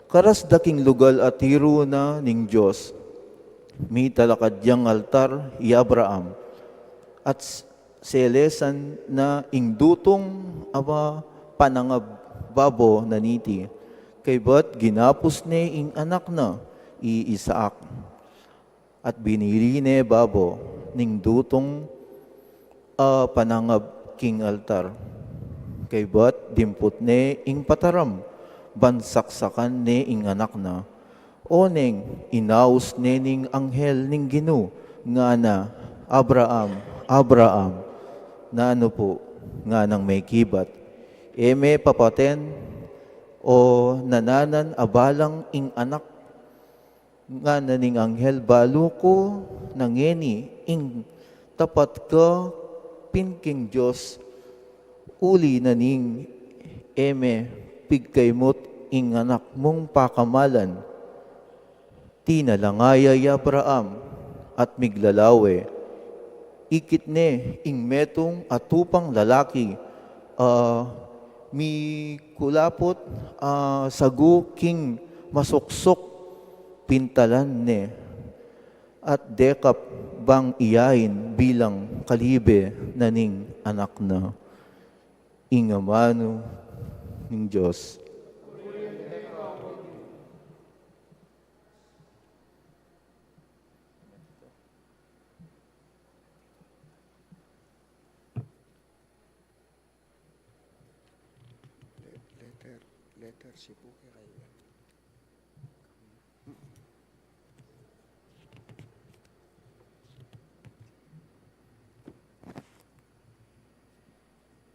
Karas da king lugal a tiru na ning Dios, mitalakad yang altar i Abraham, at s-, selesan na ing dutung a panangab babo na niti, kaybat ginapus ne ing anak na i Isaac. At binili ne babo ning dutung a panangab king altar. Kaybat dimput ne ing pataram, ban saksakan ne ing anak na. Oneng inaus ne ning anghel ning Ginu, ngana, "Abraham, Abraham." "Nanu pu?" nganang mekibat. "E me papaten o nananan a balang ing anak?" Ngana ning anghel, "Balu ku na ngeni ing tapat ka pin king Dios, uli na ning e me pigkaymut ing anak mung pakamalan." Tinalangaya i Abraham at miglalawe, ikit ne ing metung a tupang lalaki a mikulaput a sagu king masuksuk, pintalan ne, at dekap bang iyain bilang kalibe na ning anak na. Ing amanu ning Dios. Letter, letter C pu kaya.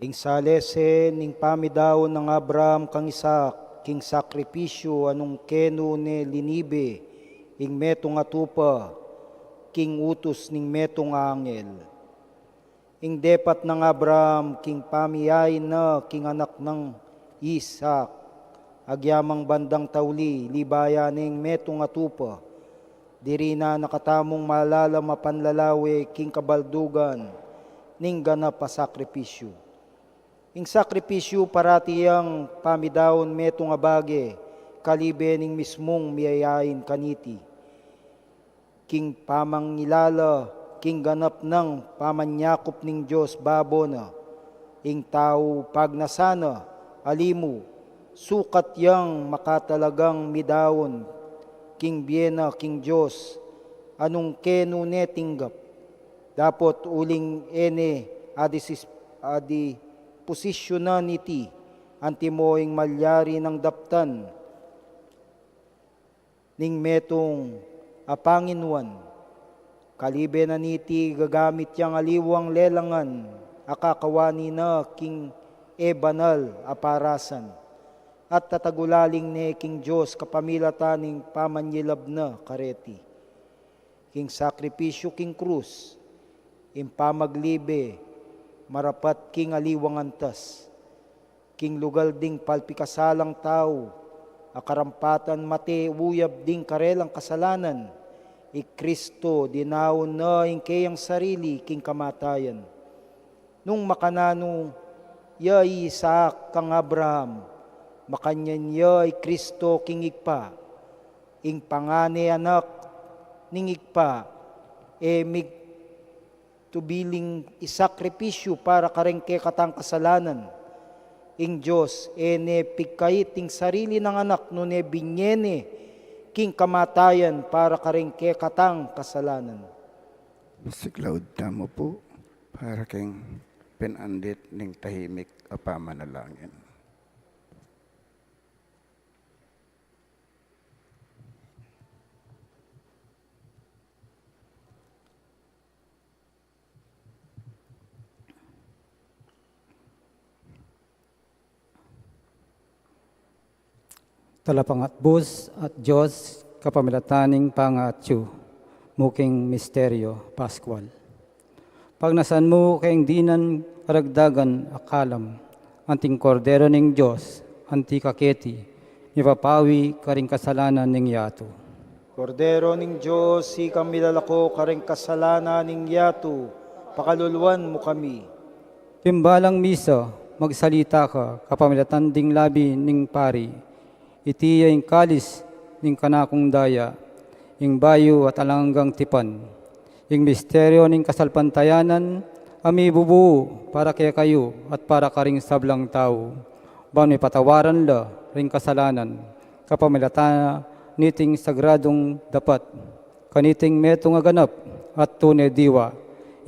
Ing salese ning pamidaun nang Abraham kang Isaac king sakripisyu a nung kenu ne linibe ing metung a tupa king utus ning metung a angel. Ing depat nang Abraham king pamiyain na king anak nang Isaac, agyamang bandang tauli, libaya ne ing metung a tupa. Diri na nakatamung malalam a panlalawe king kabaldugan ning ganap a sakripisyu. Ing sakripisyu parati yang pamidaun metung a bage, kalibe ning mismung miyayain kaniti. King pamangilala king ganap nang pamanyakup ning Dios babo na, ing tau pagnasa na, alimu, sukat yang makatalagang midaun king bie na king Dios a nung kenu ne tinggap. Dapot uling e ne adisis-, adipusisyonan iti, antimo ing malyari nang daptan ning metung a panginuan. Kalibe na niti, gagamit yang aliwang lelangan a kakawani na king e banal a parasan, at tatagulaling ne king Dios kapamilatan ning pamanyilab na kareti. King sakripisyu king krus, Ing pamaglibe marapat king aliwang antas, king lugal ding palpikasalang tau, a karampatan mate uyab ding karelang kasalanan, i Kristo dinaun na ing keyang sarili king kamatayan. Nung makananu ya i Isaac kang Abraham, makanyan ya i Kristo king Ibpa, ing pangane anak ning Ibpa, e migtubiling isakripisyu para kareng kekatang kasalanan. Ing Dios e ne pigkait ing sarili nang anak nune binye ne king kamatayan para kareng kekatang kasalanan. Siklaud tamu pu para king pinandit ning tahimik a pamanalangin. Talapangatbus at Dios, kapamilatan ning pangaatyu mu king misteryo Pascual. Pagnasan mu keng dinan karagdagan a kalam, anting Kordero ning Dios, anti ka keti, mipapawi karing kasalanan ning yatu. Kordero ning Dios, ikang milalako karing kasalanan ning yatu, pakaluluan mu kami. King balang misa, magsalita ka kapamilatan ding labi ning pari. Iti ya ing kalis ning kanakung daya, ing bayu at alang anggang tipan, ing misteryo ning kasalpantayanan, a mibubu para kekayu at para karing sablang tau, ban mipatawaran la ring kasalanan, kapamilatan niting sagradung dapat, kaniting metung a ganap at tune diwa,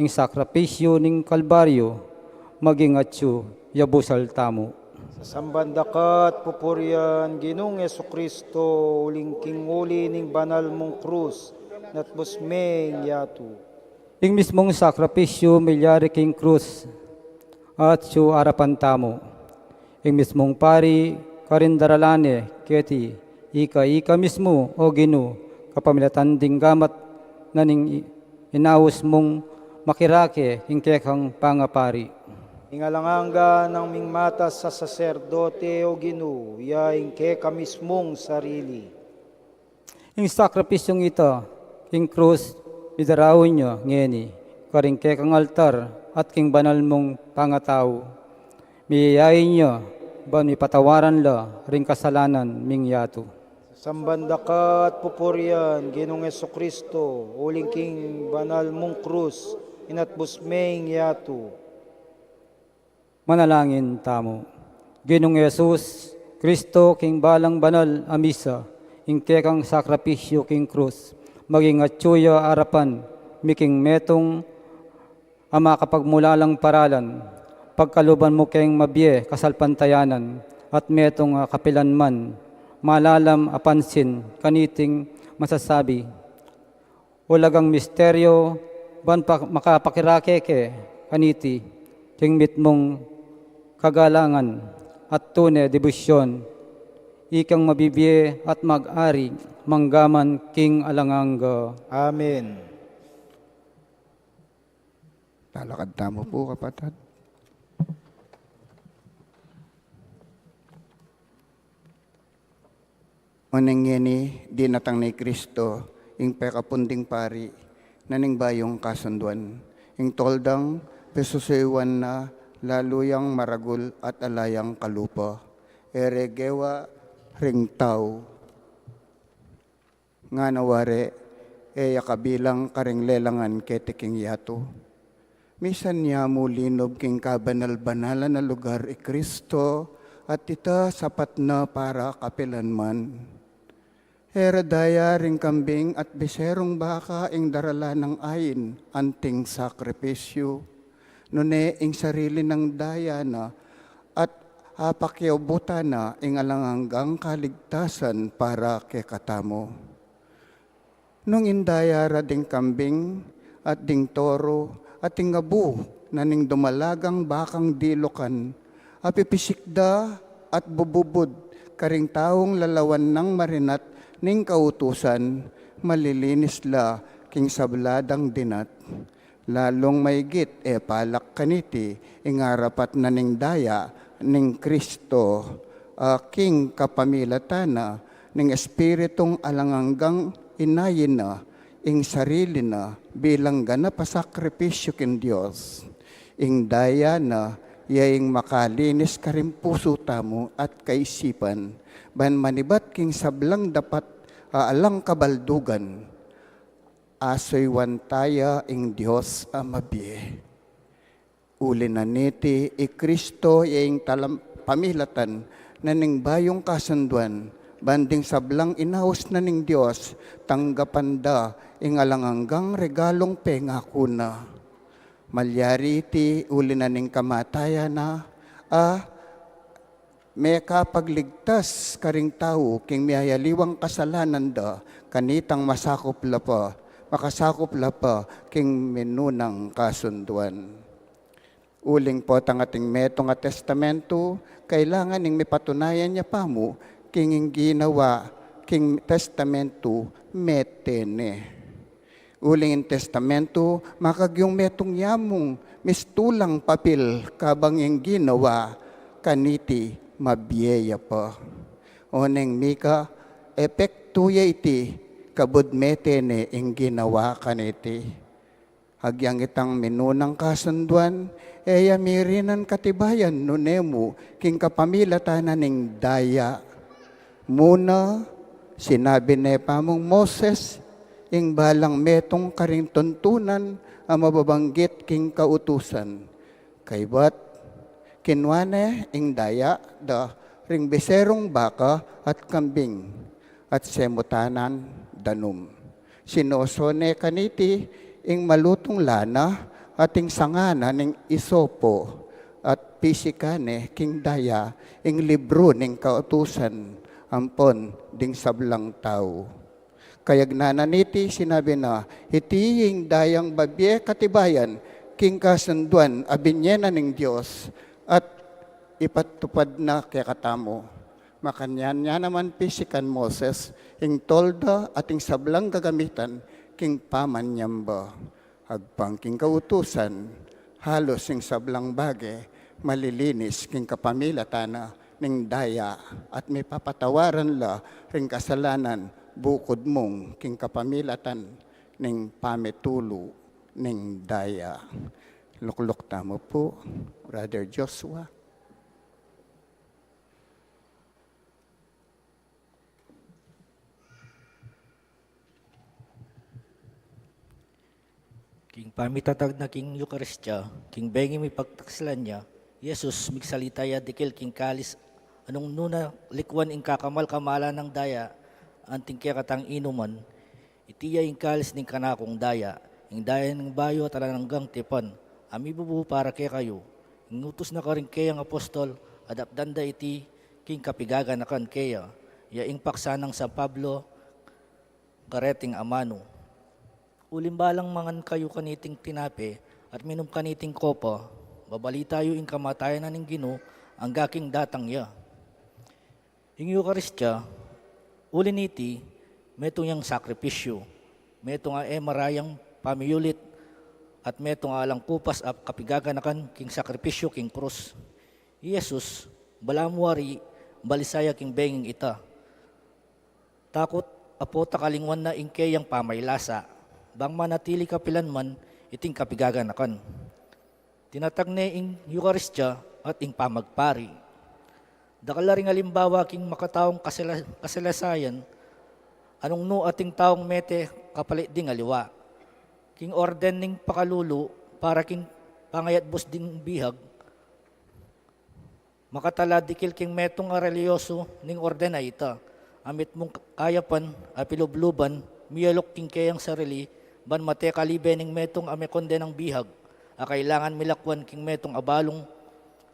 ing sakripisyu ning Kalbaryu, maging atyu ya busal tamu. Sasamban da ka at pupurian, Ginung Jesucristo, uling king uli ning banal mung krus, natbus me ing yatu. Ing mismung sakripisyu milyari king krus, atyu arapan tamu. Ing mismung pari karin daralan ne keti, ika, ika mismu, O Ginu, kapamilatan ding gamat na ning i-, inaus mung makirake ing kekang pangapari. Ing alang angga nang ming matas a saserdote, O Ginu, ya ing keka mismung sarili. Ing sakripisyung ita, king krus, midaraun ya ngeni, karing kekang altar at king banal mung pangatau. Miyayain ya ban mipatawaran la ring kasalanan ming yatu. Sasamban da ka at pupurian, Ginung Jesucristo, uling king banal mung krus, inatbus me ing yatu. Manalangin tamu. Ginung Jesus Kristo, king balang banal a misa, ing kekang sakripisyu king krus, maging atyu ya arapan mi king metung a makapagmulalang paralan, pagkaluban mu keng mabie kasalpantayanan, at metung a kapilan man malalam a pansin kaniting masasabi, ulagang misteryo, ban pa-, makapakirake ke kaniti, king mitmung kagalangan at tune debosyon, ikang mabibie at mag-ari, manggaman king alang angga. Amen. Talakad tamu pu, kapatad. Oneng ngeni, dinatang ne i Kristo, ing pekapun ding pari na ning bayung kasunduan, ing toldang pesusuyuan na lalu yang maragul at ala yang kalupa, e re gewa ring tau. Ngana ware, e ya kabilang karing lelangan keti king yatu. Misan ya mu linub king kabanal-banalan a lugar i Kristo, at ita sapat na para kapilan man. E ra daya ring kambing at biserung baka ing daralan nang ain anting sakripisyu, nune ing sarili nang daya na at apakiabutan na ing alang anggang kaligtasan para kekatamu. Nung indaya ra ding kambing at ding toro at ding abu na ning dumalagang bakang dilukan, apipisik da at bububud karing taung lalawan nang marinat ning kautusan, malilinis la king sabla dang dinat. Lalung maigit e palak kaniti ing arapat na ning daya ning Kristo, a king kapamilatan na ning Espiritung alang anggang inayin na ing sarili na bilang ganap a sakripisyu king Dios. Ing daya na ya ing makalinis karing pusu tamu at kaisipan, ban manibat king sablang dapat a alang kabaldugan. Asuywan taya ing Dios a mabie. Uli na niti, i Kristo ya ing talam-, pamilatan na ning bayung kasunduan, ban ding sablang inaus na ning Dios, tanggapan da ing alang anggang regalung pengaku na. Malyari iti uli na ning kamatayan na, a mekapagligtas karing tau king miyayaliwang kasalanan da, kanitang masakup la pa, makasakup la pa king minunang kasunduan. Uling potang ating metung a testamentu, kailangan ing mipatunayan ya pamu king ing ginawa king testamentu mete ne. Uling ing testamentu, makagyung metung yamung mistulang papil kabang ing ginawa kaniti mabie ya pa. Oneng mika, epektu ya iti kabud mete ne ing ginawa kaniti. Agyang itang minunang kasunduan, e ya mirinan katibayan nune mu king kapamilatan na ning daya. Muna, sinabi ne pamung Moses, ing balang metung karing tuntunan a mababanggit king kautusan. Kaybat, kinua ne ing daya da ring biserung baka at kambing, at semutan nang danum. Sinoso ne kaniti ing malutung lana at ing sanga na ning isopo, at pisikan ne king daya ing libru ning kautusan ampon ding sablang tau. Kayagnan na niti, sinabi na, iti ing dayang babie katibayan king kasunduan a binye na ning Dios, at ipatupad na kekatamu. Makanyan ya naman pisikan Moses ing tolda at ing sablang gagamitan king pamanyamba. Agpang king kautusan, halus ing sablang bage malilinis king kapamilatan na ning daya, at mipapatawaran la ring kasalanan bukud mung king kapamilatan ning pamitulu ning daya. Lukluk tamu pu, Brother Joshua. King pamitatag na king Eukaristia, king bengi mipagtaksilan ya, Jesus migsalita ya dikil king kalis, anung nu na likuan ing kakamal-kamalan nang daya, anting kekatang inuman, iti ya ing kalis ning kanakung daya, ing daya ning bayu at alang anggang tipan, a mibubu para kekayu. Ing utus na karing keyang apostol, adapdan da iti king kapigaganakan keya, ya ing paksa nang San Pablo kareting amanu. Uling balang mangan kayu kaniting tinape at minum kaniting kopa, babalita yu ing kamatayan na ning Ginu angga king datang ya. Ing Eukaristia, uli niti, metung yang sakripisyu, metung a e marayang pamiyulit, at metung a alang kupas a kapigaganakan king sakripisyu king krus. I Jesus, balamu wari, balisa ya king benging ita. Takut a pota kalinguan na ing keyang pamailasa, bang manatili kapilan man iting kapigaganakan. Tinatag ne ing Eukaristia at ing pamagpari. Dakal la ring alimbawa king makataung kasala-, kasalasayan, anung nu ating taung mete kapalit ding aliwa. King orden ning pakalulu para king pangayatbus ding bihag, makatala dikil king metung a reliyosu ning orden a ita, a mitmung kayapan a pilubluban, miyaluk king keyang sarili, ban mate kalibe ning metung a mekondenang bihag, a kailangan milakwan king metung a balung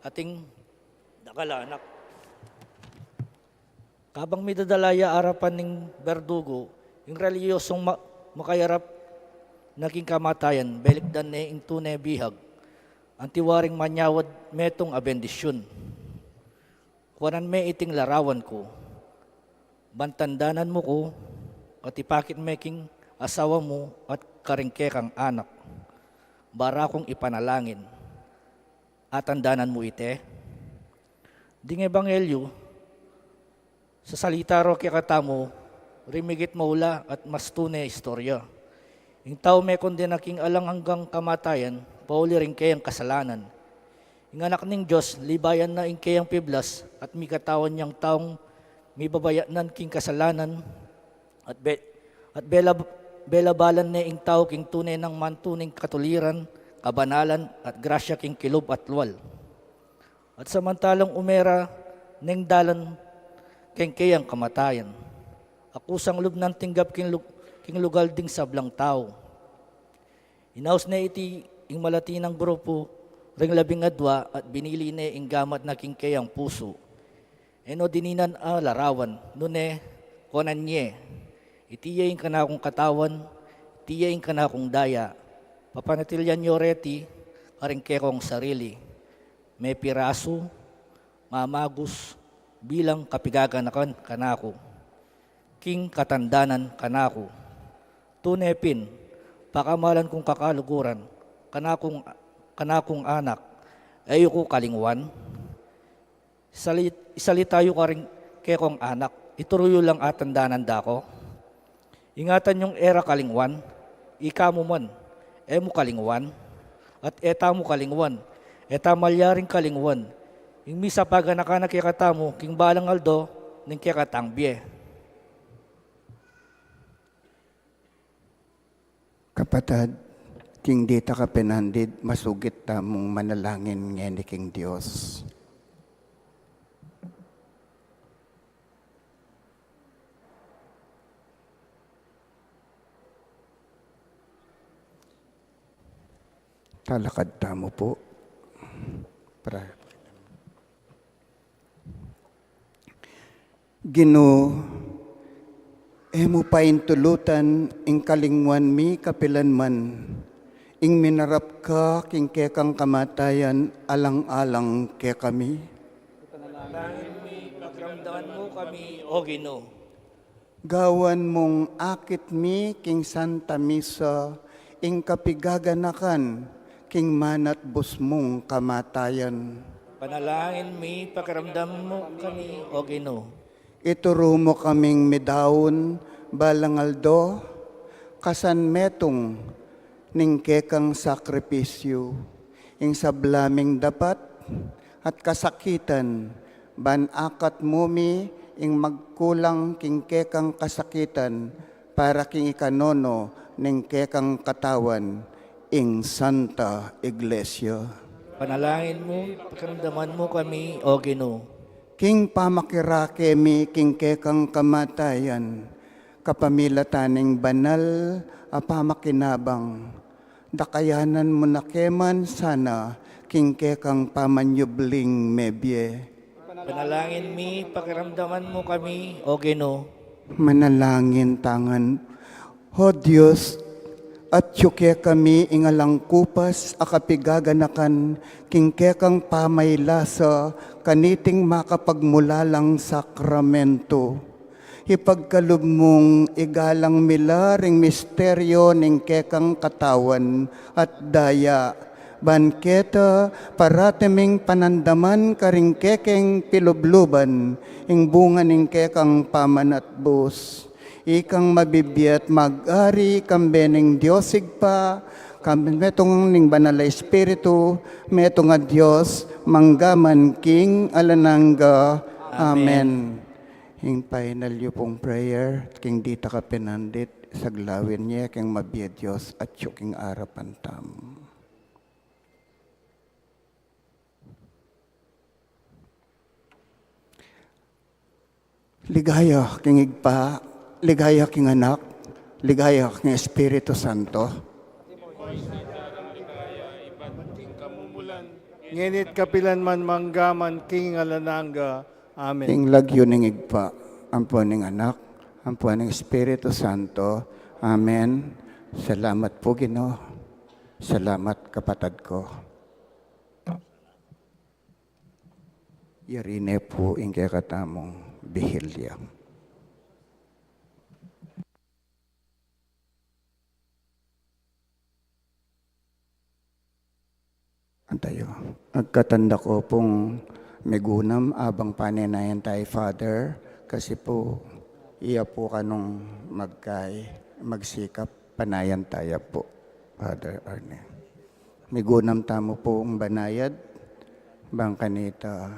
ating dakal a anak. Kabang midadala ya arapan ning berdugu, ing reliyosung ma-, makayarap na king kamatayan, belikdan ne ing tune bihag, anti waring manyawad metung a bendisyun. Kuanan me iting larawan ku, ban tandanan mu ku, at ipakit me king asawa mu at karing kekang anak. Bara kung ipanalangin, atandanan mu ite? Ding ebanghelyu, sasalita ro kekatamu ring migit maula at mas tune istorya. Ing tau mekondena king alang anggang kamatayan pauli ring keyang kasalanan. Ing Anak ning Dios, libayan na ing keyang piblas at mikatawan yang taung mibabayatnan king kasalanan, at be-, at bela-, belabalan ne ing tau king tune nang mantu ning katuliran, kabanalan, at grasya king kilub at lual. At samantalang umera neng dalan keng keyang kamatayan, akusang lub nang tinggap king lu-, king lugal ding sablang tau. Inaus ne iti ing malati nang grupu ring labing adua at binili ne ing gamat na king keyang pusu. E no dininan a larawan, nune kuanan ye, "Iti ya ing kanakung katawan, iti ya ing kanakung daya. Papanatilian yo reti karing kekong sarili. Mepirasu, mamagus, bilang kapigaganakan kanaku, king katandanan kanaku." Tune pin, pakamalan kung kakaluguran, kanakung, kanakung anak, e yu ku kalingwan? Sali-, isalita yu karing kekong anak, ituru yu lang atandanan da ko. Ingatan yung e ra kalingwan, ika mu man, e mu kalingwan, at e tamu kalingwan, e ta malyaring kalingwan ing misapaganakan na kekatamu king balang aldo ning kekatang bie. Kapatad, king dita kapinandit, masugit tamung manalangin ngeni king Dios. Talakad tamu pu. Pra- Ginu, e mu paintulutan ing kalingwan mi kapilan man, ing minarap ka king kekang kamatayan alang-alang kekami. Panalangin mi, pakiramdaman mu kami, O Ginu. Gawan mung akit mi king Santa Misa ing kapigaganakan king manatbus mung kamatayan. Panalangin mi, pakiramdam mu kami, O Ginu. Ituru mu kaming midaun balang aldo, kasan metung ning kekang sakripisyu, ing sabla ming dapat at kasakitan, ban akat mu mi ing magkulang king kekang kasakitan, para king ikanono ning kekang katawan, ing Santa Iglesia. Panalangin mu, pakiramdaman mu kami, O Ginu. King pamakirake mi king kekang kamatayan, kapamilatan ning banal a pamakinabang, dakayanan mu na ke man sana king kekang pamanyubling mebie. Panalangin mi, pakiramdaman mu kami, O Ginu. Manalangin tangan. O Dios, atyu kekami ing alang kupas a kapigaganakan king kekang pamaylasa kaniting makapagmulalang sakramento. Ipagkalub mung igalang mi la ring misteryo ning kekang katawan at daya, ban keta parati ming panandaman karing kekeng pilubluban ing bunga ning kekang pamanatbus. Ikang mabibie at mag-ari kambe ning Dios Ibpa, kambe metung ning Banal a Espiritu, metung a Dios, mangga man king alang angga. Amen. Amen. Ing final yu pung prayer, king dita kapinandit, saglawin ye king mabie Dios atyu king arapan tamu. Ligaya king Ibpa, ligaya king Anak, ligaya king Espiritu Santo. Ngeni't kapilan man, mangga man king alang angga. Amen. King lagyu ning Ibpa, ampo ning Anak, ampo ning Espiritu Santo. Amen. Salamat pu, Ginu. Salamat, kapatad ku. Yari ne pu ing kekatamung bihilya. Tayo. Agkatanda ko pung migunam abang panenayan tayo, Father, kasi po iya po kanung magkai, magsikap, panayan tayo po, Father Arne. Migunam tamu pung banayad, bang kanita.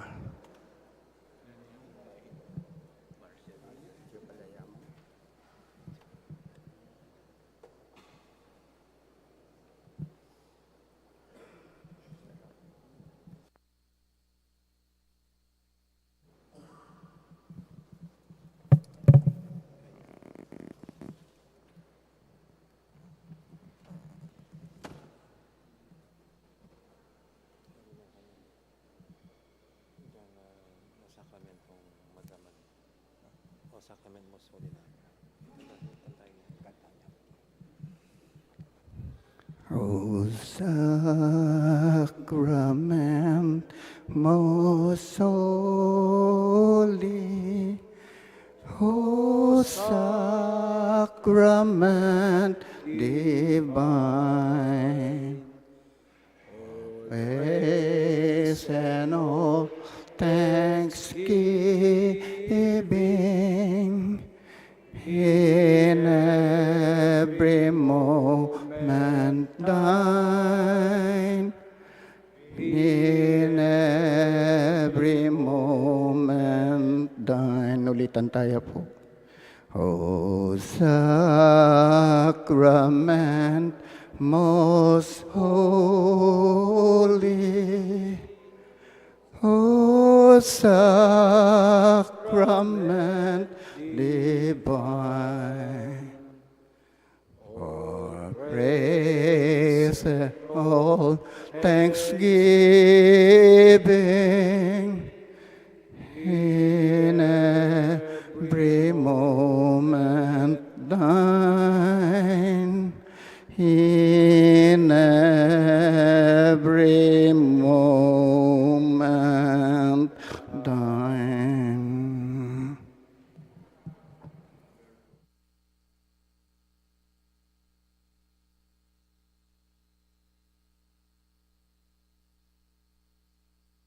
Diyan, ah, na sakramentong madamag. O sakrament most holy na. O sacrament most holy, O sacrament divine, praise and all thanksgiving in every moment thine, in every moment thine. Ulitan tayo po. O sacrament most holy, O sacrament divine, all praise and all thanksgiving